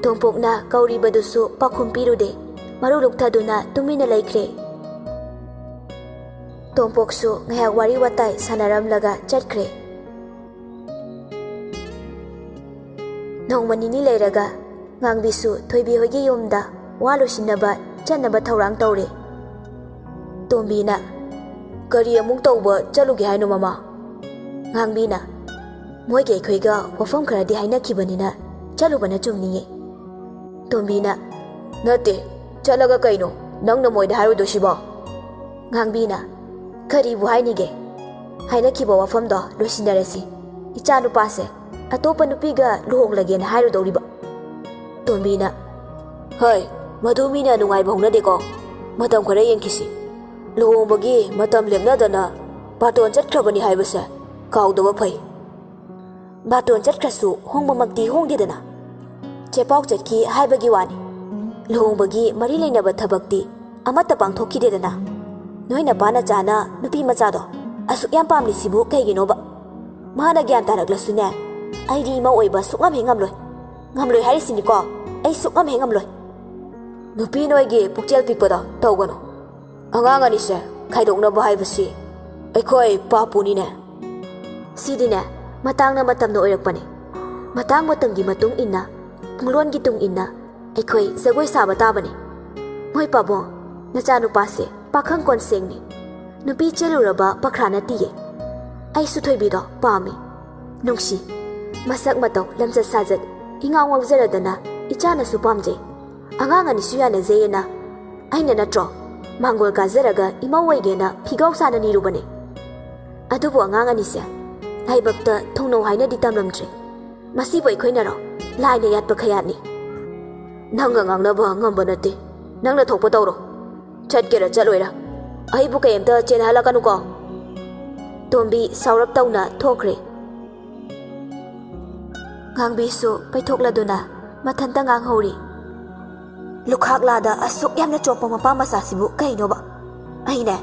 ꯇꯣꯝꯄꯣꯛꯅ ꯀꯧꯔꯤꯕꯗꯨꯁꯨ ꯄꯥꯎꯈꯨꯝ ꯄꯤꯔꯨꯗꯦ꯫ ꯃꯔꯨ ꯂꯨꯛꯊꯗꯨꯅ ꯇꯨꯃꯤꯟꯅ ꯂꯩꯈ꯭ꯔꯦ꯫ ꯇꯣꯝꯄꯣꯛꯁꯨ ꯉꯥꯏꯍꯥꯛ ꯋꯥꯔꯤ ꯋꯥꯇꯥꯏ ꯁꯥꯟꯅꯔꯝꯂꯒ ꯆꯠꯈ꯭ꯔꯦ꯫ ꯅꯣꯡꯃ ꯅꯤꯅꯤ ꯂꯩꯔꯒ ꯉꯥꯡꯕꯤꯁꯨ ꯊꯣꯏꯕꯤ ꯍꯣꯏꯒꯤ ꯌꯨꯝꯗ ꯋꯥ ꯂꯣꯏꯁꯤꯟꯅꯕ ꯆꯠꯅꯕ ꯊꯧꯔꯥꯡ ꯇꯧꯔꯦ꯫ ꯇꯣꯝꯕꯤꯅ, "ꯀꯔꯤ ꯑꯃꯨꯛ ꯇꯧꯕ ꯆꯠꯂꯨꯒꯦ ꯍꯥꯏꯅꯣ, ꯃꯃꯥ?" ꯉꯥꯡꯕꯤꯅ, "ꯃꯣꯏꯒꯤ ꯑꯩꯈꯣꯏꯒ ꯋꯥꯐꯝ ꯈꯔꯗꯤ ꯍꯥꯏꯅꯈꯤꯕꯅꯤꯅ ꯆꯠꯂꯨꯕꯅ ꯆꯨꯝꯅꯤꯌꯦ꯫" ꯇꯣꯝꯕꯤꯅ, "ꯅꯠꯇꯦ, ꯆꯠꯂꯒ ꯀꯩꯅꯣ ꯅꯪꯅ ꯃꯣꯏꯗ ꯍꯥꯏꯔꯨꯗꯣꯏꯁꯤꯕꯣ?" ꯉꯥꯡꯕꯤꯅ, "ꯀꯔꯤꯕꯨ ꯍꯥꯏꯅꯤꯒꯦ? ꯍꯥꯏꯅꯈꯤꯕ ꯋꯥꯐꯝꯗꯣ ꯂꯣꯏꯁꯤꯟꯅꯔꯁꯤ꯫ ꯏꯆꯥ ꯅꯨꯄꯥꯁꯦ ꯑꯇꯣꯞꯄ ꯅꯨꯄꯤꯒ ꯂꯨꯍꯣꯡꯂꯒꯦꯅ ꯍꯥꯏꯔꯨꯗꯧꯔꯤꯕ꯫" ꯇꯣꯝꯕꯤꯅ, "ꯍꯩ, ꯃꯗꯨ ꯃꯤꯅ ꯅꯨꯡꯉꯥꯏꯕ ꯍꯧꯅꯗꯦꯀꯣ꯫ ꯃꯇꯝ ꯈꯔ ꯌꯦꯡꯈꯤꯁꯤ꯫ ꯂꯨꯍꯣꯡꯕꯒꯤ ꯃꯇꯝ ꯂꯦꯞꯅꯗꯅ ꯕꯥꯇꯣꯟ ꯆꯠꯈ꯭ꯔꯕꯅꯤ ꯍꯥꯏꯕꯁꯦ ꯀꯥꯎꯗꯕ ꯐꯩ꯫" ꯕꯥꯇꯣꯟ ꯆꯠꯈ꯭ꯔꯁꯨ ꯍꯣꯡꯕꯃꯛꯇꯤ ꯍꯣꯡꯗꯦꯗꯅ꯫ ꯆꯦꯄꯥꯎ ꯆꯠꯈꯤ ꯍꯥꯏꯕꯒꯤ ꯋꯥꯅꯤ꯫ ꯂꯨꯍꯣꯡꯕꯒꯤ ꯃꯔꯤ ꯂꯩꯅꯕ ꯊꯕꯛꯇꯤ ꯑꯃꯠꯇ ꯄꯥꯡꯊꯣꯛꯈꯤꯗꯦꯗꯅ꯫ ꯅꯣꯏ ꯅꯄꯥ ꯅꯆꯥꯅ ꯅꯨꯄꯤ ꯃꯆꯥꯗꯣ ꯑꯁꯨꯛ ꯌꯥꯝ ꯄꯥꯝꯂꯤꯁꯤꯕꯨ ꯀꯩꯒꯤꯅꯣꯕ? ꯃꯥꯅ ꯒ꯭ꯌꯥꯟ ꯇꯥꯔꯛꯂꯁꯨꯅꯦ, ꯑꯩꯗꯤ ꯏꯃꯧ ꯑꯣꯏꯕ ꯁꯨꯛꯉꯝ ꯍꯦꯛ ꯉꯝꯂꯣꯏ꯫ ꯉꯝꯂꯣꯏ ꯍꯥꯏꯔꯤꯁꯤꯅꯤꯀꯣ, ꯑꯩ ꯁꯨꯛꯉꯝ ꯍꯦꯛ ꯉꯝꯂꯣꯏ꯫ ꯅꯨꯄꯤ ꯅꯣꯏꯒꯤ ꯄꯨꯛꯆꯦꯜ ꯄꯤꯛꯄꯗꯣ ꯇꯧꯒꯅꯨ꯫ ꯑꯉꯥꯡ ꯑꯅꯤꯁꯦ ꯈꯥꯏꯗꯣꯛꯅꯕ ꯍꯥꯏꯕꯁꯤ ꯑꯩꯈꯣꯏ ꯄꯥꯞꯄꯨꯅꯤꯅꯦ꯫ ꯁꯤꯗꯤꯅꯦ, ꯃꯇꯥꯡꯅ ꯃꯇꯝꯅ ꯑꯣꯏꯔꯛꯄꯅꯦ꯫ ꯃꯇꯥꯡ ꯃꯇꯝꯒꯤ ꯃꯇꯨꯡ ꯏꯟꯅ, ꯄꯨꯡꯂꯣꯟꯒꯤ ꯇꯨꯡ ꯏꯟꯅ ꯑꯩꯈꯣꯏ ꯖꯒꯣꯏ ꯁꯥꯕ ꯇꯥꯕꯅꯦ꯫ ꯃꯣꯏ ꯄꯥꯕꯨꯡ, ꯅꯆꯥꯅꯨꯄꯥꯁꯦ ꯄꯥꯈꯪ ꯀꯣꯟꯁꯦꯡꯅꯤ꯫ ꯅꯨꯄꯤ ꯆꯦꯜꯂꯨꯔꯕ ꯄꯈ꯭ꯔꯥ ꯅꯠꯇꯤꯌꯦ꯫ ꯑꯩꯁꯨ ꯊꯣꯏꯕꯤꯗꯣ ꯄꯥꯝꯃꯤ꯫ ꯅꯨꯡꯁꯤ꯫ ꯃꯁꯛ ꯃꯇꯧ, ꯂꯝꯆꯠ ꯁꯥꯖꯠ, ꯏꯉꯥꯎ ꯉꯥꯎꯖꯔꯗꯅ ꯏꯆꯥꯅꯁꯨ ꯄꯥꯝꯖꯩ꯫ ꯑꯉꯥꯡ ꯑꯅꯤꯁꯨ ꯌꯥꯅꯖꯩꯌꯦꯅ ꯑꯩꯅ ꯅꯠꯇ꯭ꯔꯣ ꯃꯥꯡꯒꯣꯜ ꯀꯥꯖꯔꯒ ꯏꯃꯧ ꯑꯣꯏꯒꯦꯅ ꯐꯤꯒꯥꯎ ꯁꯥꯅ ꯅꯤꯔꯨꯕꯅꯦ꯫ ꯑꯗꯨꯕꯨ ꯑꯉꯥꯡ ꯑꯅꯤꯁꯦ ꯂꯥꯏꯕꯛꯇ ꯊꯨꯡꯅꯧ ꯍꯥꯏꯅꯗꯤ ꯇꯝꯂꯝꯗ꯭ꯔꯦ꯫ ꯃꯁꯤꯕꯨ ꯑꯩꯈꯣꯏꯅꯔꯣ? ꯂꯥꯏꯅ ꯌꯥꯠꯄ ꯈꯌꯥꯠꯅꯤ꯫ ꯅꯪꯒ ꯉꯥꯡꯅꯕ ꯉꯝꯕ ꯅꯠꯇꯦ꯫ ꯅꯪꯅ ꯊꯣꯛꯄ ꯇꯧꯔꯣ꯫ ꯆꯠꯀꯦꯔꯥ ꯆꯠꯂꯣꯏꯔꯥ, ꯑꯩꯕꯨ ꯀꯩꯝꯇ ꯆꯦꯟꯍꯜꯂꯛꯀꯅꯨꯀꯣ꯫ ꯇꯣꯝꯕꯤ ꯁꯥꯎꯔꯞ ꯇꯧꯅ ꯊꯣꯛꯈ꯭ꯔꯦ꯫ ꯉꯥꯡꯕꯤꯁꯨ ꯄꯩꯊꯣꯛꯂꯗꯨꯅ ꯃꯊꯟꯇ ꯉꯥꯡꯍꯧꯔꯤ꯫ ꯂꯨꯈꯥꯛ ꯂꯥꯗ ꯑꯁꯨꯛ ꯌꯥꯝꯅ ꯆꯣꯞꯄ ꯃꯄꯥ ꯃꯆꯥꯁꯤꯕꯨ ꯀꯩꯅꯣꯕ? ꯑꯩꯅꯦ,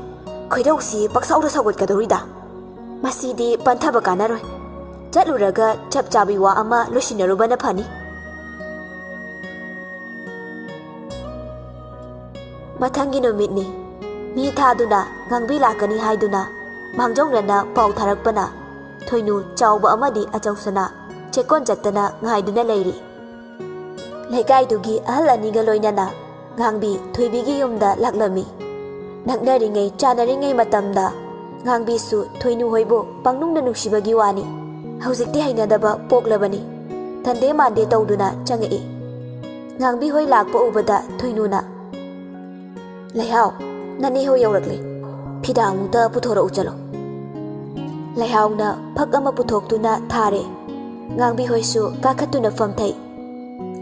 ꯈꯣꯏꯗꯧꯁꯤ ꯄꯛꯁꯥꯎꯗ ꯁꯥꯎꯒꯠꯀꯗꯧꯔꯤꯗ꯫ ꯃꯁꯤꯗꯤ ꯄꯟꯊꯕ ꯀꯥꯟꯅꯔꯣꯏ꯫ ꯆꯠꯂꯨꯔꯒ ꯆꯞ ꯆꯥꯕꯤ ꯋꯥ ꯑꯃ ꯂꯣꯏꯁꯤꯟꯅꯔꯨꯕꯅ ꯐꯅꯤ꯫ ꯃꯊꯪꯒꯤ ꯅꯨꯃꯤꯠꯅꯤ꯫ ꯃꯤ ꯊꯥꯗꯨꯅ ꯉꯥꯡꯕꯤ ꯂꯥꯛꯀꯅꯤ ꯍꯥꯏꯗꯨꯅ ꯃꯥꯡꯖꯧꯅꯅ ꯄꯥꯎ ꯊꯥꯔꯛꯄꯅ ꯊꯣꯏꯅꯨ ꯆꯥꯎꯕ ꯑꯃꯗꯤ ꯑꯆꯧꯁꯅꯥ ꯆꯦꯛꯀꯣꯟ ꯆꯠꯇꯅ ꯉꯥꯏꯗꯨꯅ ꯂꯩꯔꯤ꯫ ꯂꯩꯀꯥꯏꯗꯨꯒꯤ ꯑꯍꯜ ꯑꯅꯤꯒ ꯂꯣꯏꯅꯅ ꯉꯥꯡꯕꯤ ꯊꯣꯏꯕꯤꯒꯤ ꯌꯨꯝꯗ ꯂꯥꯛꯂꯝꯃꯤ꯫ ꯅꯛꯅꯔꯤꯉꯩ ꯆꯥꯟꯅꯔꯤꯉꯩ ꯃꯇꯝꯗ ꯉꯥꯡꯕꯤꯁꯨ ꯊꯣꯏꯅꯨ ꯍꯣꯏꯕꯨ ꯄꯪꯅꯨꯡꯗ ꯅꯨꯡꯁꯤꯕꯒꯤ ꯋꯥꯅꯤ꯫ ꯍꯧꯖꯤꯛꯇꯤ ꯍꯩꯅꯗꯕ ꯄꯣꯛꯂꯕꯅꯤ꯫ ꯊꯟꯗꯦ ꯃꯥꯟꯗꯦ ꯇꯧꯗꯨꯅ ꯆꯪꯉꯛꯏ꯫ ꯉꯥꯡꯕꯤ ꯍꯣꯏ ꯂꯥꯛꯄ ꯎꯕꯗ ꯊꯣꯏꯅꯨꯅ, "ꯂꯩꯍꯥꯎ, ꯅꯅꯦ ꯍꯣꯏ ꯌꯧꯔꯛꯂꯦ꯫ ꯐꯤꯗꯥ ꯑꯃꯨꯛꯇ ꯄꯨꯊꯣꯔꯛꯎ ꯆꯠꯂꯣ꯫" ꯂꯩꯍꯥꯎꯅ ꯐꯛ ꯑꯃ ꯄꯨꯊꯣꯛꯇꯨꯅ ꯊꯥꯔꯦ꯫ ꯉꯥꯡꯕꯤ ꯍꯣꯏꯁꯨ ꯀꯥꯈꯠꯇꯨꯅ ꯐꯝꯊꯩ꯫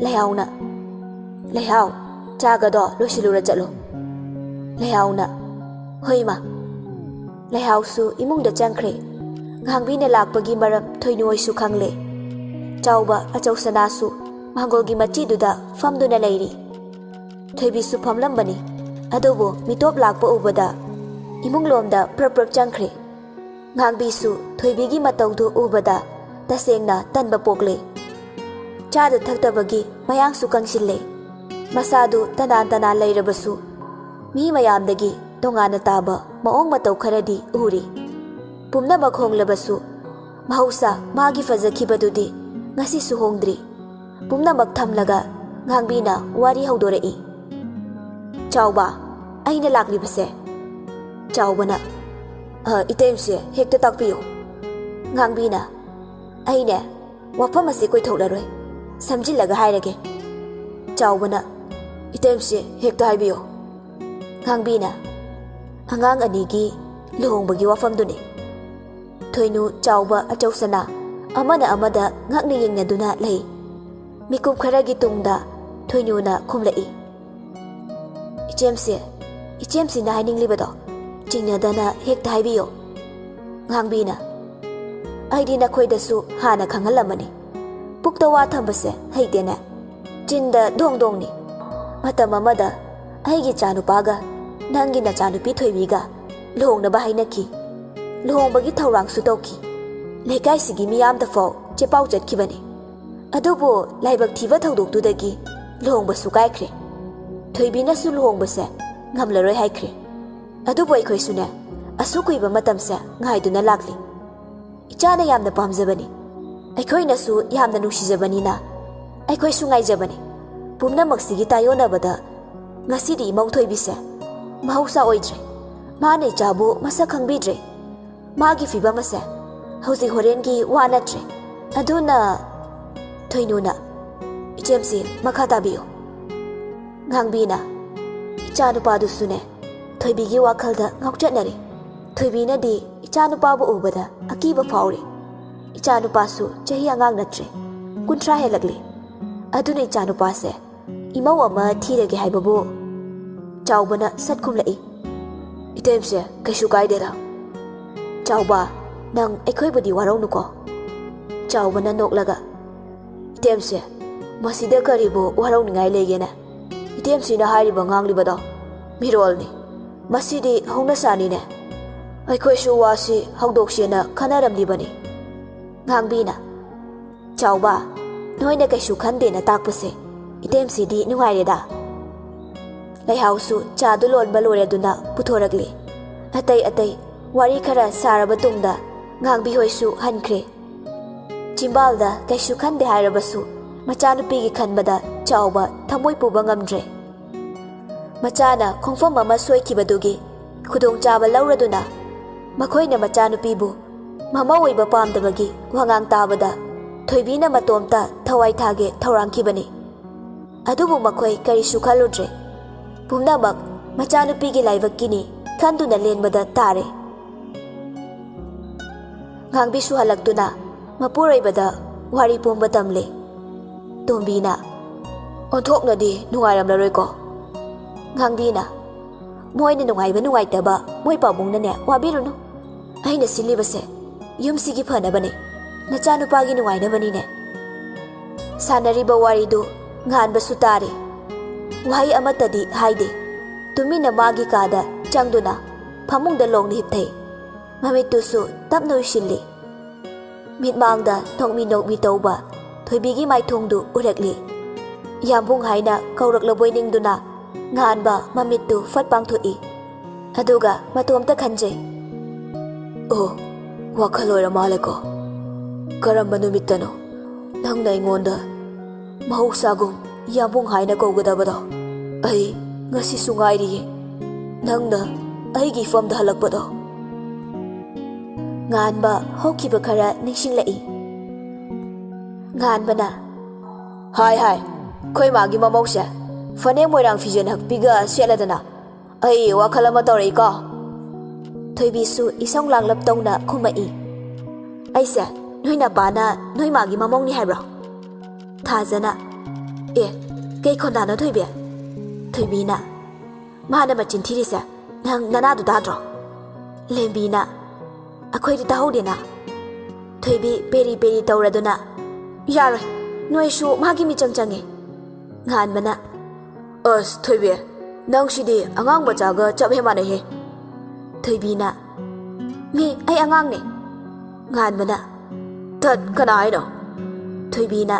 ꯂꯩꯍꯥꯎꯅ, "ꯂꯩꯍꯥꯎ, ꯆꯥꯒꯗꯣ ꯂꯣꯏꯁꯤꯜꯂꯨꯔ ꯆꯠꯂꯣ꯫" ꯂꯩꯍꯥꯎꯅ, "ꯍꯣꯏ ꯏꯃꯥ꯫" ꯂꯩꯍꯥꯎꯁꯨ ꯏꯃꯨꯡꯗ ꯆꯪꯈ꯭ꯔꯦ꯫ ꯉꯥꯡꯕꯤꯅ ꯂꯥꯛꯄꯒꯤ ꯃꯔꯝ ꯊꯣꯏꯅꯨ ꯍꯣꯏꯁꯨ ꯈꯪꯂꯦ꯫ ꯆꯥꯎꯕ ꯑꯆꯧ ꯁꯅꯥꯁꯨ ꯃꯥꯡꯒꯣꯜꯒꯤ ꯃꯆꯤꯗꯨꯗ ꯐꯝꯗꯨꯅ ꯂꯩꯔꯤ꯫ ꯊꯣꯏꯕꯤꯁꯨ ꯐꯝꯂꯝꯕꯅꯤ꯫ ꯑꯗꯨꯕꯨ ꯃꯤꯇꯣꯞ ꯂꯥꯛꯄ ꯎꯕꯗ ꯏꯃꯨꯡꯂꯣꯝꯗ ꯄ꯭ꯔꯞ ꯄ꯭ꯔꯞ ꯆꯪꯈ꯭ꯔꯦ꯫ ꯉꯥꯡꯕꯤꯁꯨ ꯊꯣꯏꯕꯤꯒꯤ ꯃꯇꯧꯗꯨ ꯎꯕꯗ ꯇꯁꯦꯡꯅ ꯇꯟꯕ ꯄꯣꯛꯂꯦ꯫ ꯆꯥꯗ ꯊꯛꯇꯕꯒꯤ ꯃꯌꯥꯡꯁꯨ ꯀꯪꯁꯤꯜꯂꯦ꯫ ꯃꯁꯥꯗꯨ ꯇꯅꯥꯟ ꯇꯅꯥꯟ ꯂꯩꯔꯕꯁꯨ ꯃꯤ ꯃꯌꯥꯝꯗꯒꯤ ꯇꯣꯉꯥꯟꯅ ꯇꯥꯕ ꯃꯑꯣꯡ ꯃꯇꯧ ꯈꯔꯗꯤ ꯎꯔꯤ꯫ ꯄꯨꯝꯅꯃꯛ ꯍꯣꯡꯂꯕꯁꯨ ꯃꯍꯧꯁꯥ ꯃꯥꯒꯤ ꯐꯖꯈꯤꯕꯗꯨꯗꯤ ꯉꯁꯤꯁꯨ ꯍꯣꯡꯗ꯭ꯔꯤ꯫ ꯄꯨꯝꯅꯃꯛ ꯊꯝꯂꯒ ꯉꯥꯡꯕꯤꯅ ꯋꯥꯔꯤ ꯍꯧꯗꯣꯔꯛꯏ꯫ "ꯆꯥꯎꯕ, ꯑꯩꯅ ꯂꯥꯛꯂꯤꯕꯁꯦ꯫" ꯆꯥꯎꯕꯅ, "ꯑ, ꯏꯇꯩꯃꯁꯦ ꯍꯦꯛꯇ ꯇꯥꯛꯄꯤꯌꯨ꯫" ꯉꯥꯡꯕꯤꯅ, "ꯑꯩꯅꯦ, ꯋꯥꯐꯝ ꯑꯁꯤ ꯀꯣꯏꯊꯣꯛꯂꯔꯣꯏ, ꯁꯝꯖꯤꯜꯂꯒ ꯍꯥꯏꯔꯒꯦ꯫" ꯆꯥꯎꯕꯅ, "ꯏꯇꯩꯃꯁꯦ ꯍꯦꯛꯇ ꯍꯥꯏꯕꯤꯌꯨ꯫" ꯉꯥꯡꯕꯤꯅ, "ꯑꯉꯥꯡ ꯑꯅꯤꯒꯤ ꯂꯨꯍꯣꯡꯕꯒꯤ ꯋꯥꯐꯝꯗꯨꯅꯤ꯫" ꯊꯣꯏꯅꯨ ꯆꯥꯎꯕ ꯑꯆꯧꯁꯅꯥ ꯑꯃꯅ ꯑꯃꯗ ꯉꯛꯅ ꯌꯦꯡꯅꯗꯨꯅ ꯂꯩ꯫ ꯃꯤꯀꯨꯞ ꯈꯔꯒꯤ ꯇꯨꯡꯗ ꯊꯣꯏꯅꯨꯅ ꯈꯨꯝꯂꯛꯏ, "ꯏꯆꯦꯝꯁꯤ, ꯏꯆꯦꯝꯁꯤꯅ ꯍꯥꯏꯅꯤꯡꯂꯤꯕꯗꯣ ꯆꯤꯡꯅꯗꯅ ꯍꯦꯛꯇ ꯍꯥꯏꯕꯤꯌꯨ꯫" ꯉꯥꯡꯕꯤꯅ, "ꯑꯩꯗꯤ ꯅꯈꯣꯏꯗꯁꯨ ꯍꯥꯟꯅ ꯈꯪꯍꯜꯂꯝꯃꯅꯤ꯫ ꯄꯨꯛꯇ ꯋꯥ ꯊꯝꯕꯁꯦ ꯍꯩꯇꯦꯅꯦ꯫ ꯆꯤꯟꯗ ꯗꯣꯡ ꯗꯣꯡꯅꯤ꯫ ꯃꯇꯝ ꯑꯃꯗ ꯑꯩꯒꯤ ꯏꯆꯥꯅꯨꯄꯥꯒ ꯅꯪꯒꯤ ꯅꯆꯥꯅꯨꯄꯤ ꯊꯣꯏꯕꯤꯒ ꯂꯨꯍꯣꯡꯅꯕ ꯍꯥꯏꯅꯈꯤ꯫ ꯂꯨꯍꯣꯡꯕꯒꯤ ꯊꯧꯔꯥꯡꯁꯨ ꯇꯧꯈꯤ꯫ ꯂꯩꯀꯥꯏꯁꯤꯒꯤ ꯃꯤꯌꯥꯝꯗ ꯐꯥꯎ ꯆꯦꯄꯥꯎ ꯆꯠꯈꯤꯕꯅꯤ꯫ ꯑꯗꯨꯕꯨ ꯂꯥꯏꯕꯛ ꯊꯤꯕ ꯊꯧꯗꯣꯛꯇꯨꯗꯒꯤ ꯂꯨꯍꯣꯡꯕꯁꯨ ꯀꯥꯏꯈ꯭ꯔꯦ꯫ ꯊꯣꯏꯕꯤꯅꯁꯨ ꯂꯨꯍꯣꯡꯕꯁꯦ ꯉꯝꯂꯔꯣꯏ ꯍꯥꯏꯈ꯭ꯔꯦ꯫ ꯑꯗꯨꯕꯨ ꯑꯩꯈꯣꯏꯁꯨꯅꯦ, ꯑꯁꯨꯛ ꯀꯨꯏꯕ ꯃꯇꯝꯁꯦ ꯉꯥꯏꯗꯨꯅ ꯂꯥꯛꯂꯤ꯫ ꯏꯆꯥꯅ ꯌꯥꯝꯅ ꯄꯥꯝꯖꯕꯅꯤ, ꯑꯩꯈꯣꯏꯅꯁꯨ ꯌꯥꯝꯅ ꯅꯨꯡꯁꯤꯖꯕꯅꯤꯅ ꯑꯩꯈꯣꯏꯁꯨ ꯉꯥꯏꯖꯕꯅꯤ꯫ ꯄꯨꯝꯅꯃꯛꯁꯤꯒꯤ ꯇꯥꯏꯌꯣꯟꯅꯕꯗ ꯉꯁꯤꯗꯤ ꯏꯃꯧ ꯊꯣꯏꯕꯤꯁꯦ ꯃꯍꯧꯁꯥ ꯑꯣꯏꯗ꯭ꯔꯦ꯫ ꯃꯥꯅ ꯏꯆꯥꯕꯨ ꯃꯁꯛ ꯈꯪꯕꯤꯗ꯭ꯔꯦ꯫ ꯃꯥꯒꯤ ꯐꯤꯕꯝ ꯑꯁꯦ ꯍꯧꯖꯤꯛ ꯍꯣꯔꯦꯟꯒꯤ ꯋꯥ ꯅꯠꯇ꯭ꯔꯦ꯫" ꯑꯗꯨꯅ ꯊꯣꯏꯅꯨꯅ, "ꯏꯆꯦꯝꯁꯤ, ꯃꯈꯥ ꯇꯥꯕꯤꯌꯨ꯫" ꯉꯥꯡꯕꯤꯅ, "ꯏꯆꯥꯅꯨꯄꯥꯗꯨꯁꯨꯅꯦ, ꯊꯣꯏꯕꯤꯒꯤ ꯋꯥꯈꯜꯗ ꯉꯥꯎꯆꯠꯅꯔꯦ꯫ ꯊꯣꯏꯕꯤꯅꯗꯤ ꯏꯆꯥꯅꯨꯄꯥꯕꯨ ꯎꯕꯗ ꯑꯀꯤꯕ ꯐꯥꯎꯔꯦ꯫ ꯏꯆꯥꯅꯨꯄꯥꯁꯨ ꯆꯍꯤ ꯑꯉꯥꯡ ꯅꯠꯇ꯭ꯔꯦ, ꯀꯨꯟꯊ꯭ꯔꯥ ꯍꯦꯜꯂꯛꯂꯦ꯫ ꯑꯗꯨꯅ ꯏꯆꯥꯅꯨꯄꯥꯁꯦ ꯏꯃꯧ ꯑꯃ ꯊꯤꯔꯒꯦ ꯍꯥꯏꯕꯕꯨ?" ꯆꯥꯎꯕꯅ ꯁꯠ ꯈꯨꯝꯂꯛꯏ, "ꯏꯇꯩꯃꯁꯦ, ꯀꯩꯁꯨ ꯀꯥꯏꯗꯦꯗ꯫ ꯆꯥꯎꯕ, ꯅꯪ ꯑꯩꯈꯣꯏꯕꯨꯗꯤ ꯋꯥꯔꯧꯅꯨꯀꯣ꯫" ꯆꯥꯎꯕꯅ ꯅꯣꯛꯂꯒ, "ꯏꯇꯦꯝꯁꯦ, ꯃꯁꯤꯗ ꯀꯔꯤꯕꯨ ꯋꯥꯔꯧꯅꯤꯡꯉꯥꯏ ꯂꯩꯒꯦꯅꯦ? ꯏꯇꯦꯝꯁꯤꯅ ꯍꯥꯏꯔꯤꯕ ꯉꯥꯡꯂꯤꯕꯗꯣ ꯃꯤꯔꯣꯜꯅꯤ꯫ ꯃꯁꯤꯗꯤ ꯍꯧꯅꯁꯥꯅꯤꯅꯦ꯫ ꯑꯩꯈꯣꯏꯁꯨ ꯋꯥꯁꯤ ꯍꯧꯗꯣꯛꯁꯦꯅ ꯈꯟꯅꯔꯝꯂꯤꯕꯅꯤ꯫" ꯉꯥꯡꯕꯤꯅ, "ꯆꯥꯎꯕ, ꯅꯣꯏꯅ ꯀꯩꯁꯨ ꯈꯟꯗꯦꯅ ꯇꯥꯛꯄꯁꯦ ꯏꯇꯦꯝꯁꯤꯗꯤ ꯅꯨꯡꯉꯥꯏꯔꯦꯗ꯫" ꯂꯩꯍꯥꯎꯁꯨ ꯆꯥꯗꯨ ꯂꯣꯟꯕ ꯂꯣꯏꯔꯗꯨꯅ ꯄꯨꯊꯣꯔꯛꯂꯤ꯫ ꯑꯇꯩ ꯑꯇꯩ ꯋꯥꯔꯤ ꯈꯔ ꯁꯥꯔꯕ ꯇꯨꯡꯗ ꯉꯥꯡꯕꯤ ꯍꯣꯏꯁꯨ ꯍꯟꯈ꯭ꯔꯦ꯫ ꯆꯤꯝꯕꯥꯜꯗ ꯀꯩꯁꯨ ꯈꯟꯗꯦ ꯍꯥꯏꯔꯕꯁꯨ, ꯃꯆꯥꯅꯨꯄꯤꯒꯤ ꯈꯟꯕꯗ ꯆꯥꯎꯕ ꯊꯃꯣꯏ ꯄꯨꯕ ꯉꯝꯗ꯭ꯔꯦ꯫ ꯃꯆꯥꯅ ꯈꯣꯡꯐꯝ ꯑꯃ ꯁꯣꯏꯈꯤꯕꯗꯨꯒꯤ ꯈꯨꯗꯣꯡꯆꯥꯕ ꯂꯧꯔꯗꯨꯅ ꯃꯈꯣꯏꯅ ꯃꯆꯥꯅꯨꯄꯤꯕꯨ ꯃꯃꯧ ꯑꯣꯏꯕ ꯄꯥꯝꯗꯕꯒꯤ ꯋꯥꯉꯥꯡ ꯇꯥꯕꯗ ꯊꯣꯏꯕꯤꯅ ꯃꯇꯣꯝꯇ ꯊꯋꯥꯏ ꯊꯥꯒꯦ ꯊꯧꯔꯥꯡꯈꯤꯕꯅꯤ꯫ ꯑꯗꯨꯕꯨ ꯃꯈꯣꯏ ꯀꯔꯤꯁꯨ ꯈꯜꯂꯨꯗ꯭ꯔꯦ꯫ ꯄꯨꯝꯅꯃꯛ ꯃꯆꯥꯅꯨꯄꯤꯒꯤ ꯂꯥꯏꯕꯛꯀꯤꯅꯤ ꯈꯟꯗꯨꯅ ꯂꯦꯟꯕꯗ ꯇꯥꯔꯦ꯫ ꯉꯥꯡꯕꯤꯁꯨ ꯍꯜꯂꯛꯇꯨꯅ ꯃꯄꯨꯔꯣꯏꯕꯗ ꯋꯥꯔꯤ ꯄꯨꯝꯕ ꯇꯝꯂꯦ꯫ ꯇꯣꯝꯕꯤꯅ, "ꯑꯣꯟꯊꯣꯛꯅꯗꯤ ꯅꯨꯡꯉꯥꯏꯔꯝꯂꯔꯣꯏꯀꯣ?" ꯉꯥꯡꯕꯤꯅ, "ꯃꯣꯏꯅ ꯅꯨꯡꯉꯥꯏꯕ ꯅꯨꯡꯉꯥꯏꯇꯕ ꯃꯣꯏ ꯄꯥꯕꯨꯡꯅꯅꯦ ꯋꯥꯕꯤꯔꯨꯅꯨ꯫ ꯑꯩꯅ ꯁꯤꯜꯂꯤꯕꯁꯦ ꯌꯨꯝꯁꯤꯒꯤ ꯐꯅꯕꯅꯦ, ꯅꯆꯥꯅꯨꯄꯥꯒꯤ ꯅꯨꯡꯉꯥꯏꯅꯕꯅꯤꯅꯦ꯫" ꯁꯥꯟꯅꯔꯤꯕ ꯋꯥꯔꯤꯗꯨ ꯉꯥꯟꯕꯁꯨ ꯇꯥꯔꯦ꯫ ꯋꯥꯍꯩ ꯑꯃꯠꯇꯗꯤ ꯍꯥꯏꯗꯦ꯫ ꯇꯨꯃꯤꯟꯅ ꯃꯥꯒꯤ ꯀꯥꯗ ꯆꯪꯗꯨꯅ ꯐꯃꯨꯡꯗ ꯂꯣꯡꯅ ꯍꯤꯞꯊꯩ꯫ ꯃꯃꯤꯠꯇꯨꯁꯨ ꯇꯞꯅ ꯎꯏꯁꯤꯜꯂꯤ꯫ ꯃꯤꯠꯃꯥꯡꯗ ꯅꯣꯛꯃꯤ ꯅꯣꯛꯃꯤ ꯇꯧꯕ ꯊꯣꯏꯕꯤꯒꯤ ꯃꯥꯏꯊꯣꯡꯗꯨ ꯎꯔꯛꯂꯤ꯫ ꯌꯥꯝꯕꯨꯡ ꯍꯥꯏꯅ ꯀꯧꯔꯛꯂꯕꯣꯏ ꯅꯤꯡꯗꯨꯅ ꯉꯥꯟꯕ ꯃꯃꯤꯠꯇꯨ ꯐꯠ ꯄꯥꯡꯊꯣꯛꯏ꯫ ꯑꯗꯨꯒ ꯃꯇꯣꯝꯇ ꯈꯟꯖꯩ, "ꯑꯣ, ꯋꯥꯈꯜ ꯑꯣꯏꯔ ꯃꯥꯜꯂꯦꯀꯣ꯫ ꯀꯔꯝꯕ ꯅꯨꯃꯤꯠꯇꯅꯣ ꯅꯪꯅ ꯑꯩꯉꯣꯟꯗ ꯃꯍꯧꯁꯥꯒꯨꯝ ꯌꯥꯝꯕꯨꯡ ꯍꯥꯏꯅ ꯀꯧꯒꯗꯕꯗꯣ? ꯑꯩ ꯉꯁꯤꯁꯨ ꯉꯥꯏꯔꯤꯌꯦ ꯅꯪꯅ ꯑꯩꯒꯤ ꯏꯐꯝꯗ ꯍꯜꯂꯛꯄꯗꯣ꯫" ꯉꯥꯟꯕ ꯍꯧꯈꯤꯕ ꯈꯔ ꯅꯤꯡꯁꯤꯡꯂꯛꯏ꯫ ꯉꯥꯟꯕꯅ, "ꯍꯥꯏ ꯍꯥꯏ, ꯑꯩꯈꯣꯏ ꯃꯥꯒꯤ ꯃꯃꯧꯁꯦ ꯐꯅꯦꯛ ꯃꯣꯏꯔꯥꯡ ꯐꯤꯖꯦꯟ ꯍꯛꯄꯤꯒ ꯁꯦꯠꯂꯗꯅ ꯑꯩ ꯋꯥꯈꯜ ꯑꯃ ꯇꯧꯔꯛꯏꯀꯣ꯫" ꯊꯣꯏꯕꯤꯁꯨ ꯏꯁꯧ ꯂꯥꯡꯂꯞ ꯇꯧꯅ ꯈꯨꯝꯃꯛꯏ꯫ "ꯑꯩꯁꯦ ꯅꯣꯏ ꯅꯄꯥꯅ ꯅꯣꯏ ꯃꯥꯒꯤ ꯃꯃꯧꯅꯤ ꯍꯥꯏꯕ꯭ꯔꯣ?" ꯊꯥꯖꯅ, "ꯑꯦ, ꯀꯩ ꯈꯣꯟꯗꯥꯅꯣ ꯊꯣꯏꯕꯤ?" ꯊꯣꯏꯕꯤꯅ, "ꯃꯥꯅ ꯃꯆꯤꯟ ꯊꯤꯔꯤꯁꯦ ꯅꯪ ꯅꯅꯥꯗꯨ ꯇꯥꯗ꯭ꯔꯣ?" ꯂꯦꯝꯕꯤꯅ, "ꯑꯩꯈꯣꯏꯗꯤ ꯇꯥꯍꯧꯗꯦꯅ꯫" ꯊꯣꯏꯕꯤ ꯄꯦꯔꯤ ꯄꯦꯔꯤ ꯇꯧꯔꯗꯨꯅ, "ꯌꯥꯔꯣꯏ, ꯅꯣꯏꯁꯨ ꯃꯥꯒꯤ ꯃꯤꯆꯪ ꯆꯪꯉꯦ꯫" ꯉꯥꯟꯕꯅ, "ꯑꯁ ꯊꯣꯏꯕꯤ, ꯅꯪꯁꯤꯗꯤ ꯑꯉꯥꯡ ꯃꯆꯥꯒ ꯆꯞ ꯍꯦꯛ ꯃꯥꯟꯅꯩꯍꯦ꯫" ꯊꯣꯏꯕꯤꯅ, "ꯃꯤ, ꯑꯩ ꯑꯉꯥꯡꯅꯦ꯫" ꯉꯥꯟꯕꯅ, "ꯇꯠ, ꯀꯅꯥ ꯍꯥꯏꯅꯣ?" ꯊꯣꯏꯕꯤꯅ,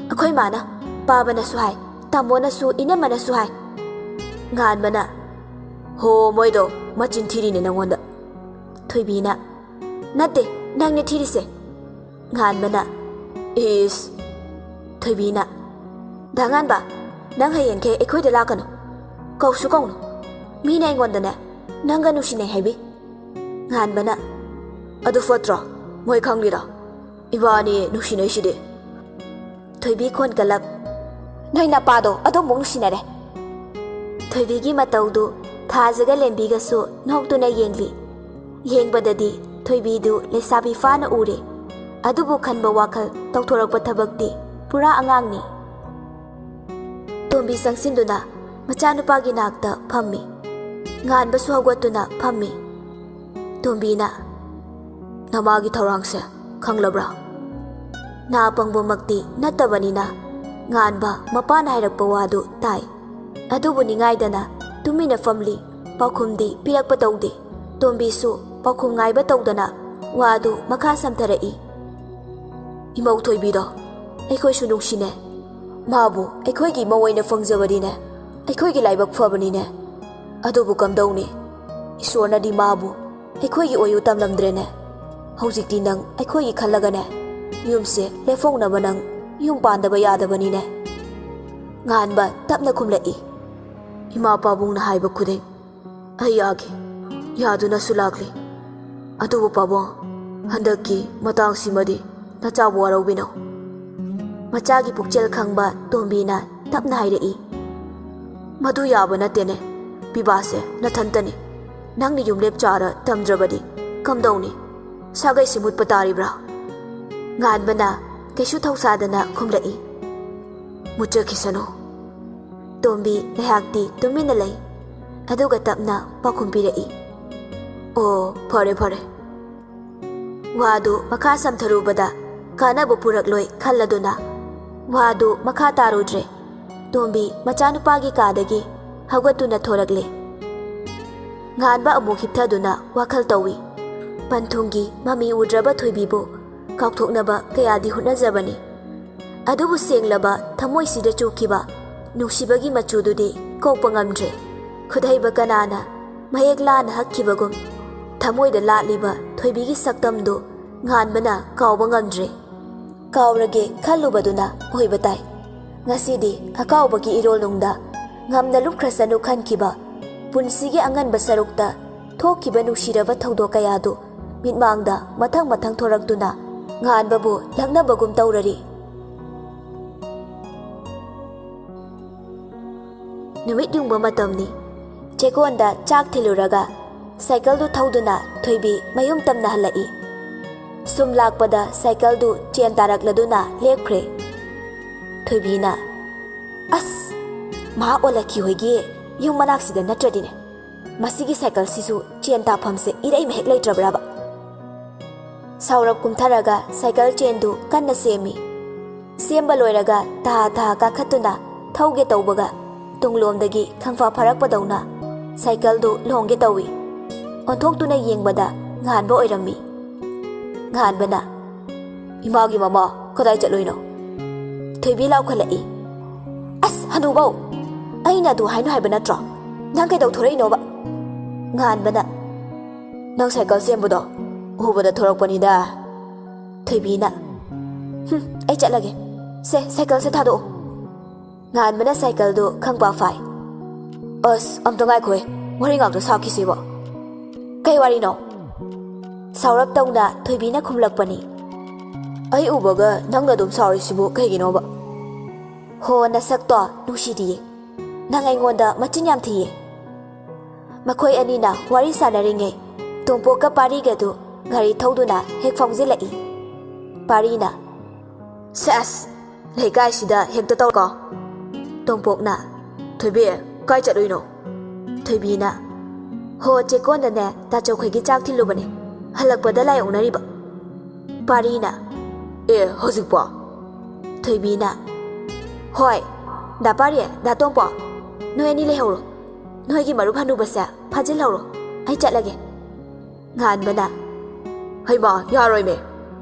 "ꯑꯩꯈꯣꯏ ꯃꯥꯅ, ꯄꯥꯕꯅꯁꯨ ꯍꯥꯏ, ꯇꯥꯃꯣꯅꯁꯨ, ꯏꯅꯝꯃꯅꯁꯨ ꯍꯥꯏ꯫" ꯉꯥꯟꯕꯅ, "ꯍꯣ, ꯃꯣꯏꯗꯣ ꯃꯆꯤꯟ ꯊꯤꯔꯤꯅꯦ ꯅꯪꯉꯣꯟꯗ꯫" ꯊꯣꯏꯕꯤꯅ, "ꯅꯠꯇꯦ, ꯅꯪꯅꯦ ꯊꯤꯔꯤꯁꯦ꯫" ꯉꯥꯟꯕꯅ, "ꯏꯁ꯫" ꯊꯣꯏꯕꯤꯅ, "ꯗꯥ ꯉꯥꯟꯕ, ꯅꯪ ꯍꯌꯦꯡꯈꯩ ꯑꯩꯈꯣꯏꯗ ꯂꯥꯛꯀꯅꯨ꯫ ꯀꯧꯁꯨ ꯀꯧꯅꯨ꯫ ꯃꯤꯅ ꯑꯩꯉꯣꯟꯗꯅꯦ ꯅꯪꯒ ꯅꯨꯡꯁꯤꯅꯩ ꯍꯥꯏꯕꯤ꯫" ꯉꯥꯟꯕꯅ, "ꯑꯗꯨ ꯐꯠꯇ꯭ꯔꯣ? ꯃꯣꯏ ꯈꯪꯂꯤꯔꯣ? ꯏꯕꯥꯅꯤ ꯅꯨꯡꯁꯤꯅꯩꯁꯤꯗꯤ꯫" ꯊꯣꯏꯕꯤ ꯈꯣꯟ ꯀꯜꯂꯞ, "ꯅꯣꯏ ꯅꯄꯥꯗꯣ ꯑꯗꯨꯃꯨꯛ ꯅꯨꯡꯁꯤꯅꯔꯦ꯫" ꯊꯣꯏꯕꯤꯒꯤ ꯃꯇꯧꯗꯨ ꯊꯥꯖꯒ ꯂꯦꯝꯕꯤꯒꯁꯨ ꯅꯣꯛꯇꯨꯅ ꯌꯦꯡꯂꯤ꯫ ꯌꯦꯡꯕꯗꯗꯤ ꯊꯣꯏꯕꯤꯗꯨ ꯂꯩꯁꯥꯕꯤ ꯐꯥꯅ ꯎꯔꯦ꯫ ꯑꯗꯨꯕꯨ ꯈꯟꯕ ꯋꯥꯈꯜ ꯇꯧꯊꯣꯔꯛꯄ ꯊꯕꯛꯇꯤ ꯄꯨꯔꯥ ꯑꯉꯥꯡꯅꯤ꯫ ꯇꯣꯝꯕꯤ ꯆꯪꯁꯤꯟꯗꯨꯅ ꯃꯆꯥꯅꯨꯄꯥꯒꯤ ꯅꯥꯛꯇ ꯐꯝꯃꯤ꯫ ꯉꯥꯟꯕꯁꯨ ꯍꯧꯒꯠꯇꯨꯅ ꯐꯝꯃꯤ꯫ ꯇꯣꯝꯕꯤꯅ, "ꯅꯃꯥꯒꯤ ꯊꯧꯔꯥꯡꯁꯦ ꯈꯪꯂꯕ꯭ꯔꯥ?" ꯅꯥ ꯄꯪꯕꯃꯛꯇꯤ ꯅꯠꯇꯕꯅꯤꯅ ꯉꯥꯟꯕ ꯃꯄꯥꯅ ꯍꯥꯏꯔꯛꯄ ꯋꯥꯗꯨ ꯇꯥꯏ꯫ ꯑꯗꯨꯕꯨ ꯅꯤꯡꯉꯥꯏꯗꯅ ꯇꯨꯃꯤꯟꯅ ꯐꯝꯂꯤ꯫ ꯄꯥꯎꯈꯨꯝꯗꯤ ꯄꯤꯔꯛꯄ ꯇꯧꯗꯦ꯫ ꯇꯣꯝꯕꯤꯁꯨ ꯄꯥꯎꯈꯨꯝ ꯉꯥꯏꯕ ꯇꯧꯗꯅ ꯋꯥꯗꯨ ꯃꯈꯥ ꯁꯝꯊꯔꯛꯏ꯫ "ꯏꯃꯧ ꯊꯣꯏꯕꯤꯗꯣ ꯑꯩꯈꯣꯏꯁꯨ ꯅꯨꯡꯁꯤꯅꯦ꯫ ꯃꯥꯕꯨ ꯑꯩꯈꯣꯏꯒꯤ ꯏꯃꯧ ꯑꯣꯏꯅ ꯐꯪꯖꯕꯗꯤꯅꯦ ꯑꯩꯈꯣꯏꯒꯤ ꯂꯥꯏꯕꯛ ꯐꯕꯅꯤꯅꯦ꯫ ꯑꯗꯨꯕꯨ ꯀꯝꯗꯧꯅꯤ? ꯏꯁꯣꯔꯅꯗꯤ ꯃꯥꯕꯨ ꯑꯩꯈꯣꯏꯒꯤ ꯑꯣꯏꯌꯨ ꯇꯝꯂꯝꯗ꯭ꯔꯦꯅꯦ꯫ ꯍꯧꯖꯤꯛꯇꯤ ꯅꯪ ꯑꯩꯈꯣꯏꯒꯤ ꯈꯜꯂꯒꯅꯦ ꯌꯨꯝꯁꯦ ꯂꯦꯞꯍꯧꯅꯕ ꯅꯪ ꯌꯨꯝ ꯄꯥꯟꯗꯕ ꯌꯥꯗꯕꯅꯤꯅꯦ꯫" ꯉꯥꯟꯕ ꯇꯞꯅ ꯈꯨꯝꯂꯛꯏ꯫ "ꯏꯃꯥ ꯄꯥꯕꯨꯡꯅ ꯍꯥꯏꯕ ꯈꯨꯗꯤꯡ ꯑꯩ ꯌꯥꯒꯦ, ꯌꯥꯗꯨꯅꯁꯨ ꯂꯥꯛꯂꯤ꯫ ꯑꯗꯨꯕꯨ ꯄꯥꯕꯨꯡ, ꯍꯟꯗꯛꯀꯤ ꯃꯇꯥꯡꯁꯤꯃꯗꯤ ꯅꯆꯥꯕꯨ ꯋꯥꯔꯧꯕꯤꯅꯨ꯫" ꯃꯆꯥꯒꯤ ꯄꯨꯛꯆꯦꯜ ꯈꯪꯕ ꯇꯣꯝꯕꯤꯅ ꯇꯞꯅ ꯍꯥꯏꯔꯛꯏ꯫ "ꯃꯗꯨ ꯌꯥꯕ ꯅꯠꯇꯦꯅꯦ, ꯄꯤꯕꯥꯁꯦ ꯅꯊꯟꯇꯅꯤ꯫ ꯅꯪꯅ ꯌꯨꯝꯂꯦꯞ ꯆꯥꯔ ꯇꯝꯗ꯭ꯔꯕꯗꯤ ꯀꯝꯗꯧꯅꯤ? ꯁꯥꯒꯩꯁꯤ ꯃꯨꯠꯄ ꯇꯥꯔꯤꯕ꯭ꯔꯥ?" ꯉꯥꯟꯕꯅ ꯀꯩꯁꯨ ꯊꯧꯁꯥꯗꯅ ꯈꯨꯝꯂꯛꯏ꯫ "ꯃꯨꯠꯆꯈꯤꯁꯅꯨ꯫" ꯇꯣꯝꯕꯤ ꯉꯥꯏꯍꯥꯛꯇꯤ ꯇꯨꯃꯤꯟꯅ ꯂꯩ꯫ ꯑꯗꯨꯒ ꯇꯞꯅ ꯄꯥꯎꯈꯨꯝ ꯄꯤꯔꯛꯏ꯫ "ꯑꯣ, ꯐꯔꯦ, ꯐꯔꯦ꯫" ꯋꯥꯗꯨ ꯃꯈꯥ ꯁꯝꯊꯔꯨꯕꯗ ꯀꯥꯟꯅꯕ ꯄꯨꯔꯛꯂꯣꯏ ꯈꯜꯂꯗꯨꯅ ꯋꯥꯗꯨ ꯃꯈꯥ ꯇꯥꯔꯨꯗ꯭ꯔꯦ꯫ ꯇꯣꯝꯕꯤ ꯃꯆꯥꯅꯨꯄꯥꯒꯤ ꯀꯥꯗꯒꯤ ꯍꯧꯒꯠꯇꯨꯅ ꯊꯣꯔꯛꯂꯦ꯫ ꯉꯥꯟꯕ ꯑꯃꯨꯛ ꯍꯤꯞꯊꯗꯨꯅ ꯋꯥꯈꯜ ꯇꯧꯏ꯫ ꯄꯟꯊꯨꯡꯒꯤ ꯃꯃꯤ ꯎꯗ꯭ꯔꯕ ꯊꯣꯏꯕꯤꯕꯨ ꯀꯥꯎꯊꯣꯛꯅꯕ ꯀꯌꯥꯗꯤ ꯍꯣꯠꯅꯖꯕꯅꯤ꯫ ꯑꯗꯨꯕꯨ ꯁꯦꯡꯂꯕ ꯊꯃꯣꯏꯁꯤꯗ ꯆꯨꯈꯤꯕ ꯅꯨꯡꯁꯤꯕꯒꯤ ꯃꯆꯨꯗꯨꯗꯤ ꯀꯣꯛꯄ ꯉꯝꯗ꯭ꯔꯦ꯫ ꯈꯨꯠꯍꯩꯕ ꯀꯅꯥꯅ ꯃꯌꯦꯛ ꯂꯥꯅ ꯍꯛꯈꯤꯕꯒꯨꯝ ꯊꯃꯣꯏꯗ ꯂꯥꯠꯂꯤꯕ ꯊꯣꯏꯕꯤꯒꯤ ꯁꯛꯇꯝꯗꯨ ꯉꯥꯟꯕꯅ ꯀꯥꯎꯕ ꯉꯝꯗ꯭ꯔꯦ꯫ ꯀꯥꯎꯔꯒꯦ ꯈꯜꯂꯨꯕꯗꯨꯅ ꯑꯣꯏꯕ ꯇꯥꯏ꯫ ꯉꯁꯤꯗꯤ ꯑꯀꯥꯎꯕꯒꯤ ꯏꯔꯣꯜꯅꯨꯡꯗ ꯉꯝꯅ ꯂꯨꯞꯈ꯭ꯔꯁꯅꯨ ꯈꯟꯈꯤꯕ ꯄꯨꯟꯁꯤꯒꯤ ꯑꯉꯟꯕ ꯁꯔꯨꯛꯇ ꯊꯣꯛꯈꯤꯕ ꯅꯨꯡꯁꯤꯔꯕ ꯊꯧꯗꯣꯛ ꯀꯌꯥꯗꯨ ꯃꯤꯠꯃꯥꯡꯗ ꯃꯊꯪ ꯃꯊꯪ ꯊꯣꯔꯛꯇꯨꯅ ꯉꯥꯟꯕꯕꯨ ꯂꯛꯅꯕꯒꯨꯝ ꯇꯧꯔꯔꯤ꯫ ꯅꯨꯃꯤꯠ ꯌꯨꯡꯕ ꯃꯇꯝꯅꯤ꯫ ꯆꯦꯛꯀꯣꯟꯗ ꯆꯥꯛ ꯊꯤꯜꯂꯨꯔꯒ ꯁꯥꯏꯀꯜꯗꯨ ꯊꯧꯗꯨꯅ ꯊꯣꯏꯕꯤ ꯃꯌꯨꯝ ꯇꯝꯅ ꯍꯜꯂꯛꯏ꯫ ꯁꯨꯝ ꯂꯥꯛꯄꯗ ꯁꯥꯏꯀꯜꯗꯨ ꯆꯦꯟ ꯇꯥꯔꯛꯂꯗꯨꯅ ꯂꯦꯞꯈ꯭ꯔꯦ꯫ ꯊꯣꯏꯕꯤꯅ, "ꯑꯁ, ꯃꯍꯥꯛ ꯑꯣꯜꯂꯛꯈꯤ ꯍꯣꯏꯒꯤ ꯌꯨꯝ ꯃꯅꯥꯛꯁꯤꯗ ꯅꯠꯇ꯭ꯔꯗꯤꯅꯦ꯫ ꯃꯁꯤꯒꯤ ꯁꯥꯏꯀꯜꯁꯤꯁꯨ ꯆꯦꯟ ꯇꯥꯐꯝꯁꯦ ꯏꯔꯩ ꯃꯍꯦꯛ ꯂꯩꯇ꯭ꯔꯕ꯭ꯔꯥꯕ?" ꯁꯥꯎꯔꯞ ꯀꯨꯝꯊꯔꯒ ꯁꯥꯏꯀꯜ ꯆꯦꯟꯗꯨ ꯀꯟꯅ ꯁꯦꯝꯃꯤ꯫ ꯁꯦꯝꯕ ꯂꯣꯏꯔꯒ ꯇꯍꯥ ꯇꯍꯥ ꯀꯥꯈꯠꯇꯨꯅ ꯊꯧꯒꯦ ꯇꯧꯕꯒ, ꯇꯨꯡꯂꯣꯝꯗꯒꯤ ꯈꯪꯐ ꯐꯔꯛꯄꯗꯧꯅ ꯁꯥꯏꯀꯜꯗꯨ ꯂꯣꯡꯒꯦ ꯇꯧꯏ꯫ ꯑꯣꯟꯊꯣꯛꯇꯨꯅ ꯌꯦꯡꯕꯗ ꯉꯥꯟꯕ ꯑꯣꯏꯔꯝꯃꯤ꯫ ꯉꯥꯟꯕꯅ, "ꯏꯃꯥꯒꯤ ꯃꯃꯥ, ꯀꯗꯥꯏ ꯆꯠꯂꯨꯏꯅꯣ?" ꯊꯣꯏꯕꯤ ꯂꯥꯎꯈꯠꯂꯛꯏ꯫ "ꯑꯁ, ꯍꯅꯨꯕꯧ! ꯑꯩꯅ ꯑꯗꯨ ꯍꯥꯏꯅꯨ ꯍꯥꯏꯕ ꯅꯠꯇ꯭ꯔꯣ? ꯅꯪ ꯀꯩꯗꯧꯊꯣꯔꯛꯏꯅꯣꯕ?" ꯉꯥꯟꯕꯅ, "ꯅꯪ ꯁꯥꯏꯀꯜ ꯁꯦꯝꯕꯗꯣ ꯎꯕꯗ ꯊꯣꯔꯛꯄꯅꯤꯗ꯫" ꯊꯣꯏꯕꯤꯅ, "ꯍꯨꯝ, ꯑꯩ ꯆꯠꯂꯒꯦ꯫ ꯁꯦ, ꯁꯥꯏꯀꯜꯁꯦ ꯊꯥꯗꯣꯛꯑꯣ꯫" ꯉꯥꯟꯕꯅ ꯁꯥꯏꯀꯜꯗꯨ ꯈꯪꯄꯥ ꯐꯥꯏ꯫ "ꯑꯁ, ꯑꯝꯇ ꯉꯥꯏꯈꯣꯍꯦ, ꯋꯥꯔꯤ ꯉꯥꯛꯇ ꯁꯥꯈꯤꯁꯦꯕ꯫" "ꯀꯩ ꯋꯥꯔꯤꯅꯣ?" ꯁꯥꯎꯔꯞ ꯇꯧꯅ ꯊꯣꯏꯕꯤꯅ ꯈꯨꯝꯂꯛꯄꯅꯤ꯫ "ꯑꯩ ꯎꯕꯒ ꯅꯪꯅ ꯑꯗꯨꯝ ꯁꯥꯎꯔꯤꯁꯤꯕꯨ ꯀꯩꯒꯤꯅꯣꯕ?" "ꯍꯣ, ꯅꯁꯛꯇꯣ ꯅꯨꯡꯁꯤꯗꯤꯌꯦ꯫ ꯅꯪ ꯑꯩꯉꯣꯟꯗ ꯃꯆꯤꯟ ꯌꯥꯝ ꯊꯤꯌꯦ꯫" ꯃꯈꯣꯏ ꯑꯅꯤꯅ ꯋꯥꯔꯤ ꯁꯥꯟꯅꯔꯤꯉꯩ, ꯇꯣꯝꯄꯣꯛꯀ ꯄꯥꯔꯤꯒꯗꯨ ꯒꯥꯔꯤ ꯊꯧꯗꯨꯅ ꯍꯦꯛ ꯐꯥꯎꯖꯤꯜꯂꯛꯏ꯫ ꯄꯥꯔꯤꯅ, "ꯁꯦꯁ, ꯂꯩꯀꯥꯏꯁꯤꯗ ꯍꯦꯛꯇ ꯇꯧꯔꯀꯣ꯫" ꯇꯣꯝꯄꯣꯛꯅ, "ꯊꯣꯏꯕꯤ, ꯀꯥꯏ ꯆꯠꯂꯨꯏꯅꯣ?" ꯊꯣꯏꯕꯤꯅ, "ꯍꯣ, ꯆꯦꯛꯀꯣꯟꯗꯅꯦ, ꯇꯥꯆꯧꯈꯣꯏꯒꯤ ꯆꯥꯛ ꯊꯤꯜꯂꯨꯕꯅꯦ꯫ ꯍꯜꯂꯛꯄꯗ ꯂꯥꯏ ꯑꯣꯛꯅꯔꯤꯕ꯫" ꯄꯥꯔꯤꯅ, "ꯑꯦ, ꯍꯧꯖꯤꯛꯄꯣ?" ꯊꯣꯏꯕꯤꯅ, "ꯍꯣꯏ, ꯗꯥ ꯄꯥꯔꯤ, ꯗꯥ ꯇꯣꯝꯄꯣꯛ, ꯅꯣꯏ ꯑꯅꯤ ꯂꯩꯍꯧꯔꯣ꯫ ꯅꯣꯏꯒꯤ ꯃꯔꯨꯞ ꯍꯅꯨꯕꯁꯦ ꯐꯥꯖꯤꯜꯍꯧꯔꯣ꯫ ꯑꯩ ꯆꯠꯂꯒꯦ꯫" ꯉꯥꯟꯕꯅ, "ꯍꯩꯃꯥ, ꯌꯥꯔꯣꯏꯃꯦ,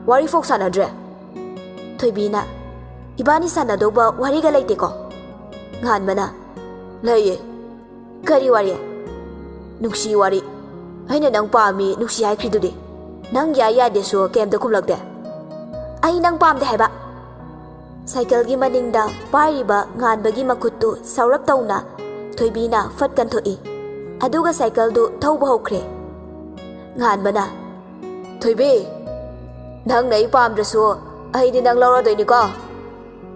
ꯋꯥꯔꯤ ꯐꯥꯎ ꯁꯥꯟꯅꯗ꯭ꯔꯦ꯫" ꯊꯣꯏꯕꯤꯅ, "ꯏꯕꯥꯅꯤ ꯁꯥꯟꯅꯗꯧꯕ ꯋꯥꯔꯤꯒ ꯂꯩꯇꯦꯀꯣ?" ꯉꯥꯟꯕꯅ, "ꯂꯩꯌꯦ꯫" "ꯀꯔꯤ ꯋꯥꯔꯤ?" "ꯅꯨꯡꯁꯤ ꯋꯥꯔꯤ꯫ ꯑꯩꯅ ꯅꯪ ꯄꯥꯝꯃꯤ, ꯅꯨꯡꯁꯤ ꯍꯥꯏꯈ꯭ꯔꯤꯗꯨꯗꯤ꯫ ꯅꯪ ꯌꯥꯏ ꯌꯥꯗꯦꯁꯨ ꯀꯩꯝꯇ ꯈꯨꯝꯂꯛꯇꯦ꯫" "ꯑꯩ ꯅꯪ ꯄꯥꯝꯗꯦ ꯍꯥꯏꯕ꯫" ꯁꯥꯏꯀꯜꯒꯤ ꯃꯅꯤꯡꯗ ꯄꯥꯏꯔꯤꯕ ꯉꯥꯟꯕꯒꯤ ꯃꯈꯨꯠꯇꯨ ꯁꯥꯎꯔꯞ ꯇꯧꯅ ꯊꯣꯏꯕꯤꯅ ꯐꯠ ꯀꯟꯊꯣꯛꯏ꯫ ꯑꯗꯨꯒ ꯁꯥꯏꯀꯜꯗꯨ ꯊꯧꯕ ꯍꯧꯈ꯭ꯔꯦ꯫ ꯉꯥꯟꯕꯅ, "ꯊꯣꯏꯕꯤ, ꯅꯪꯅ ꯑꯩ ꯄꯥꯝꯗ꯭ꯔꯁꯨ ꯑꯩꯗꯤ ꯅꯪ ꯂꯧꯔꯗꯣꯏꯅꯤꯀꯣ?"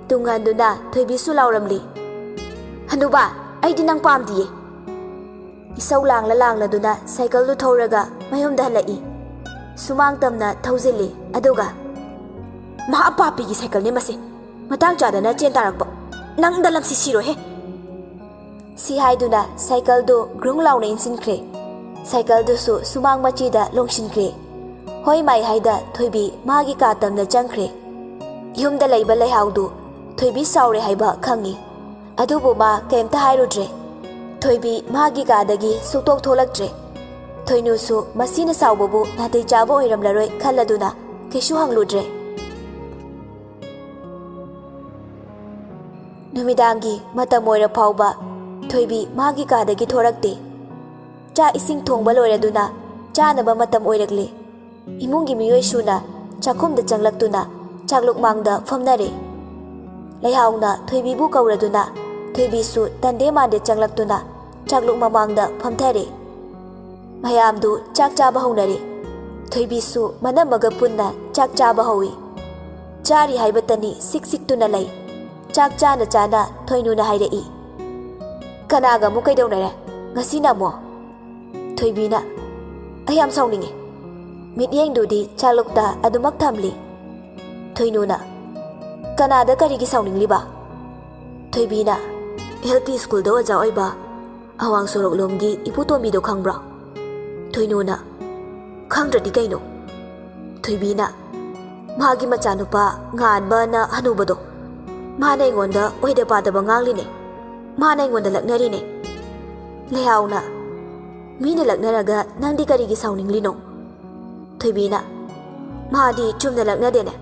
ꯇꯨꯡꯍꯟꯗꯨꯅ ꯊꯣꯏꯕꯤꯁꯨ ꯂꯥꯎꯔꯝꯂꯤ꯫ "ꯍꯅꯨꯕ, ꯑꯩꯗꯤ ꯅꯪ ꯄꯥꯝꯗꯤꯌꯦ꯫" ꯏꯁꯧ ꯂꯥꯡꯂ ꯂꯥꯡꯂꯗꯨꯅ ꯁꯥꯏꯀꯜꯗꯨ ꯊꯧꯔꯒ ꯃꯌꯨꯝꯗ ꯍꯜꯂꯛꯏ꯫ ꯁꯨꯃꯥꯡ ꯇꯝꯅ ꯊꯧꯖꯤꯜꯂꯤ꯫ ꯑꯗꯨꯒ, "ꯃꯍꯥ ꯄꯥꯄꯤꯒꯤ ꯁꯥꯏꯀꯜꯅꯦ ꯃꯁꯦ꯫ ꯃꯇꯥꯡ ꯆꯥꯗꯅ ꯆꯦꯟ ꯇꯥꯔꯛꯄ꯫ ꯅꯪꯗ ꯂꯝꯁꯤ ꯁꯤꯔꯣꯏꯍꯦ!" ꯁꯤ ꯍꯥꯏꯗꯨꯅ ꯁꯥꯏꯀꯜꯗꯨ ꯒ꯭ꯔꯨꯡ ꯂꯥꯎꯅ ꯏꯟꯁꯤꯟꯈ꯭ꯔꯦ꯫ ꯁꯥꯏꯀꯜꯗꯨꯁꯨ ꯁꯨꯃꯥꯡ ꯃꯆꯤꯗ ꯂꯣꯡꯁꯤꯟꯈ꯭ꯔꯦ꯫ ꯍꯣꯏ ꯃꯥꯏ ꯍꯥꯏꯗ ꯊꯣꯏꯕꯤ ꯃꯥꯒꯤ ꯀꯥ ꯇꯝꯅ ꯆꯪꯈ꯭ꯔꯦ꯫ ꯌꯨꯝꯗ ꯂꯩꯕ ꯂꯩꯍꯥꯎꯗꯨ ꯊꯣꯏꯕꯤ ꯁꯥꯎꯔꯦ ꯍꯥꯏꯕ ꯈꯪꯉꯤ꯫ ꯑꯗꯨꯕꯨ ꯃꯥ ꯀꯩꯝꯇ ꯍꯥꯏꯔꯨꯗ꯭ꯔꯦ꯫ ꯊꯣꯏꯕꯤ ꯃꯥꯒꯤ ꯀꯥꯗꯒꯤ ꯁꯨꯛꯊꯣꯛ ꯊꯣꯛꯂꯛꯇ꯭ꯔꯦ꯫ ꯊꯣꯏꯅꯨꯁꯨ ꯃꯁꯤꯅ ꯁꯥꯎꯕꯕꯨ ꯅꯥꯇꯩ ꯆꯥꯕ ꯑꯣꯏꯔꯝꯂꯔꯣꯏ ꯈꯜꯂꯗꯨꯅ ꯀꯩꯁꯨ ꯍꯪꯂꯨꯗ꯭ꯔꯦ꯫ ꯅꯨꯃꯤꯗꯥꯡꯒꯤ ꯃꯇꯝ ꯑꯣꯏꯔ ꯐꯥꯎꯕ ꯊꯣꯏꯕꯤ ꯃꯥꯒꯤ ꯀꯥꯗꯒꯤ ꯊꯣꯔꯛꯇꯦ꯫ ꯆꯥꯛ ꯏꯁꯤꯡ ꯊꯣꯡꯕ ꯂꯣꯏꯔꯗꯨꯅ ꯆꯥꯅꯕ ꯃꯇꯝ ꯑꯣꯏꯔꯛꯂꯦ꯫ ꯏꯃꯨꯡꯒꯤ ꯃꯤꯑꯣꯏ ꯁꯨꯅ ꯆꯥꯛꯈꯨꯝꯗ ꯆꯪꯂꯛꯇꯨꯅ ꯆꯥꯛꯂꯨꯛ ꯃꯥꯡꯗ ꯐꯝꯅꯔꯦ꯫ ꯂꯩꯍꯥꯎꯅ ꯊꯣꯏꯕꯤꯕꯨ ꯀꯧꯔꯗꯨꯅ ꯊꯣꯏꯕꯤꯁꯨ ꯇꯟꯗꯦ ꯃꯥꯟꯗꯦ ꯆꯪꯂꯛꯇꯨꯅ ꯆꯥꯛꯂꯨꯛ ꯃꯃꯥꯡꯗ ꯐꯝꯊꯔꯦ꯫ ꯃꯌꯥꯝꯗꯨ ꯆꯥꯛ ꯆꯥꯕ ꯍꯧꯅꯔꯦ꯫ ꯊꯣꯏꯕꯤꯁꯨ ꯃꯅꯝꯃꯒ ꯄꯨꯟꯅ ꯆꯥꯛ ꯆꯥꯕ ꯍꯧꯏ꯫ ꯆꯥꯔꯤ ꯍꯥꯏꯕꯇꯅꯤ ꯁꯤꯛ ꯁꯤꯛꯇꯨꯅ ꯂꯩ꯫ ꯆꯥꯛ ꯆꯥꯅ ꯆꯥꯅ ꯊꯣꯏꯅꯨꯅ ꯍꯥꯏꯔꯛꯏ, "ꯀꯅꯥꯒ ꯑꯃꯨꯛ ꯀꯩꯗꯧꯅꯔꯦ ꯉꯁꯤꯅ ꯑꯃꯨꯛ?" ꯊꯣꯏꯕꯤꯅ, "ꯑꯩ ꯌꯥꯝ ꯁꯥꯎꯅꯤꯡꯉꯤ꯫" ꯃꯤꯠꯌꯦꯡꯗꯨꯗꯤ ꯆꯥꯛꯂꯨꯛꯇ ꯑꯗꯨꯃꯛ ꯊꯝꯂꯤ꯫ ꯊꯣꯏꯅꯨꯅ, "ꯀꯅꯥꯗ ꯀꯔꯤꯒꯤ ꯁꯥꯎꯅꯤꯡꯂꯤꯕ?" ꯊꯣꯏꯕꯤꯅ, "ꯑꯦꯜ ꯄꯤ ꯁ꯭ꯀꯨꯜꯗ ꯑꯣꯖꯥ ꯑꯣꯏꯕ ꯑꯋꯥꯡ ꯁꯣꯔꯣꯛꯂꯣꯝꯒꯤ ꯏꯄꯨ ꯇꯣꯝꯕꯤꯗꯣ ꯈꯪꯕ꯭ꯔꯣ?" ꯊꯣꯏꯅꯨꯅ, "ꯈꯪꯗ꯭ꯔꯗꯤ ꯀꯩꯅꯣ?" ꯊꯣꯏꯕꯤꯅ, "ꯃꯥꯒꯤ ꯃꯆꯥꯅꯨꯄꯥ ꯉꯥꯟꯕꯅ ꯍꯅꯨꯕꯗꯣ, ꯃꯥꯅ ꯑꯩꯉꯣꯟꯗ ꯑꯣꯏꯗ ꯄꯥꯗꯕ ꯉꯥꯡꯂꯤꯅꯦ꯫ ꯃꯥꯅ ꯑꯩꯉꯣꯟꯗ ꯂꯛꯅꯔꯤꯅꯦ꯫" ꯂꯩꯍꯥꯎꯅ, "ꯃꯤꯅ ꯂꯛꯅꯔꯒ ꯅꯪꯗꯤ ꯀꯔꯤꯒꯤ ꯁꯥꯎꯅꯤꯡꯂꯤꯅꯣ?" ꯊꯣꯏꯕꯤꯅ, "ꯃꯥꯗꯤ ꯆꯨꯝꯅ ꯂꯛꯅꯗꯦꯅꯦ꯫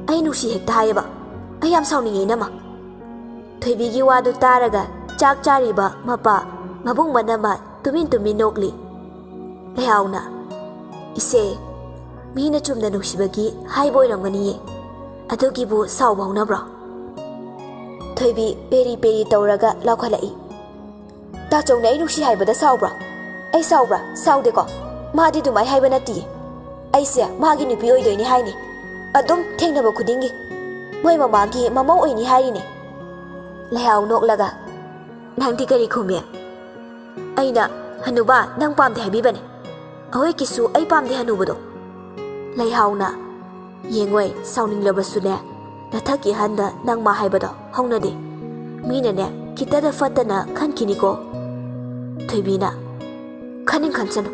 ꯑꯩ ꯅꯨꯡꯁꯤ ꯍꯦꯛꯇ ꯍꯥꯏꯌꯦꯕ꯫ ꯑꯩ ꯌꯥꯝ ꯁꯥꯎꯅꯤꯡꯉꯦ, ꯏꯅꯝꯃ꯫" ꯊꯣꯏꯕꯤꯒꯤ ꯋꯥꯗꯨ ꯇꯥꯔꯒ ꯆꯥꯛ ꯆꯥꯔꯤꯕ ꯃꯄꯥ ꯃꯕꯨꯡ ꯃꯅꯝꯃ ꯇꯨꯃꯤꯟ ꯇꯨꯃꯤꯟ ꯅꯣꯛꯂꯤ꯫ ꯂꯩꯍꯥꯎꯅ, "ꯏꯆꯦ, ꯃꯤꯅ ꯆꯨꯝꯅ ꯅꯨꯡꯁꯤꯕꯒꯤ ꯍꯥꯏꯕ ꯑꯣꯏꯔꯝꯒꯅꯤꯌꯦ꯫ ꯑꯗꯨꯒꯤꯕꯨ ꯁꯥꯎꯕ ꯍꯧꯅꯕ꯭ꯔꯣ?" ꯊꯣꯏꯕꯤ ꯄꯦꯔꯤ ꯄꯦꯔꯤ ꯇꯧꯔꯒ ꯂꯥꯎꯈꯠꯂꯛꯏ꯫ "ꯇꯥꯆꯧꯅ ꯑꯩ ꯅꯨꯡꯁꯤ ꯍꯥꯏꯕꯗ ꯁꯥꯎꯕ꯭ꯔꯥ? ꯑꯩ ꯁꯥꯎꯕ꯭ꯔꯥ? ꯁꯥꯎꯗꯦꯀꯣ꯫ ꯃꯥꯗꯤ ꯑꯗꯨꯃꯥꯏ ꯍꯥꯏꯕ ꯅꯠꯇꯤꯌꯦ꯫ ꯑꯩꯁꯦ ꯃꯥꯒꯤ ꯅꯨꯄꯤ ꯑꯣꯏꯗꯣꯏꯅꯤ ꯍꯥꯏꯅꯤ꯫ ꯑꯗꯨꯝ ꯊꯦꯡꯅꯕ ꯈꯨꯗꯤꯡꯒꯤ ꯃꯣꯏ ꯃꯃꯥꯒꯤ ꯃꯃꯧ ꯑꯣꯏꯅꯤ ꯍꯥꯏꯔꯤꯅꯦ꯫" ꯂꯩꯍꯥꯎ ꯅꯣꯛꯂꯒ, "ꯅꯪꯗꯤ ꯀꯔꯤ ꯈꯨꯝꯃꯤ?" ꯑꯩꯅ, "ꯍꯅꯨꯕꯥ, ꯅꯪ ꯄꯥꯝꯗꯦ ꯍꯥꯏꯕꯤꯕꯅꯦ꯫ ꯑꯩꯈꯣꯏ ꯀꯤꯁꯨ ꯑꯩ ꯄꯥꯝꯗꯦ ꯍꯅꯨꯕꯗꯣ꯫ ꯂꯩꯍꯥꯎꯅ, "ꯌꯦꯡꯉꯣꯏ, ꯁꯥꯎꯅꯤꯡꯂꯕꯁꯨꯅꯦ, ꯅꯊꯛꯀꯤ ꯑꯍꯟꯗ ꯅꯪ ꯃꯥ ꯍꯥꯏꯕꯗꯣ ꯍꯧꯅꯗꯦ꯫ ꯃꯤꯅꯅꯦ ꯈꯤꯇꯗ ꯐꯠꯇꯅ ꯈꯟꯈꯤꯅꯤꯀꯣ꯫ ꯊꯣꯏꯕꯤꯅ, "ꯈꯟꯅꯤꯡ ꯈꯟꯁꯅꯨ,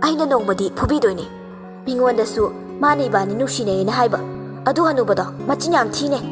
ꯑꯩꯅ ꯅꯣꯡꯃꯗꯤ ꯐꯨꯕꯤꯗꯣꯏꯅꯦ꯫ ꯃꯤꯉꯣꯟꯗꯁꯨ ꯃꯥꯅ ꯏꯕꯥꯅꯤ ꯅꯨꯡꯁꯤꯅꯩꯌꯦꯅ ꯍꯥꯏꯕ ꯑꯗꯨ ꯍꯅꯨꯕꯗꯣ ꯃꯆꯤꯟ ꯌꯥꯝ ꯊꯤꯅꯦ꯫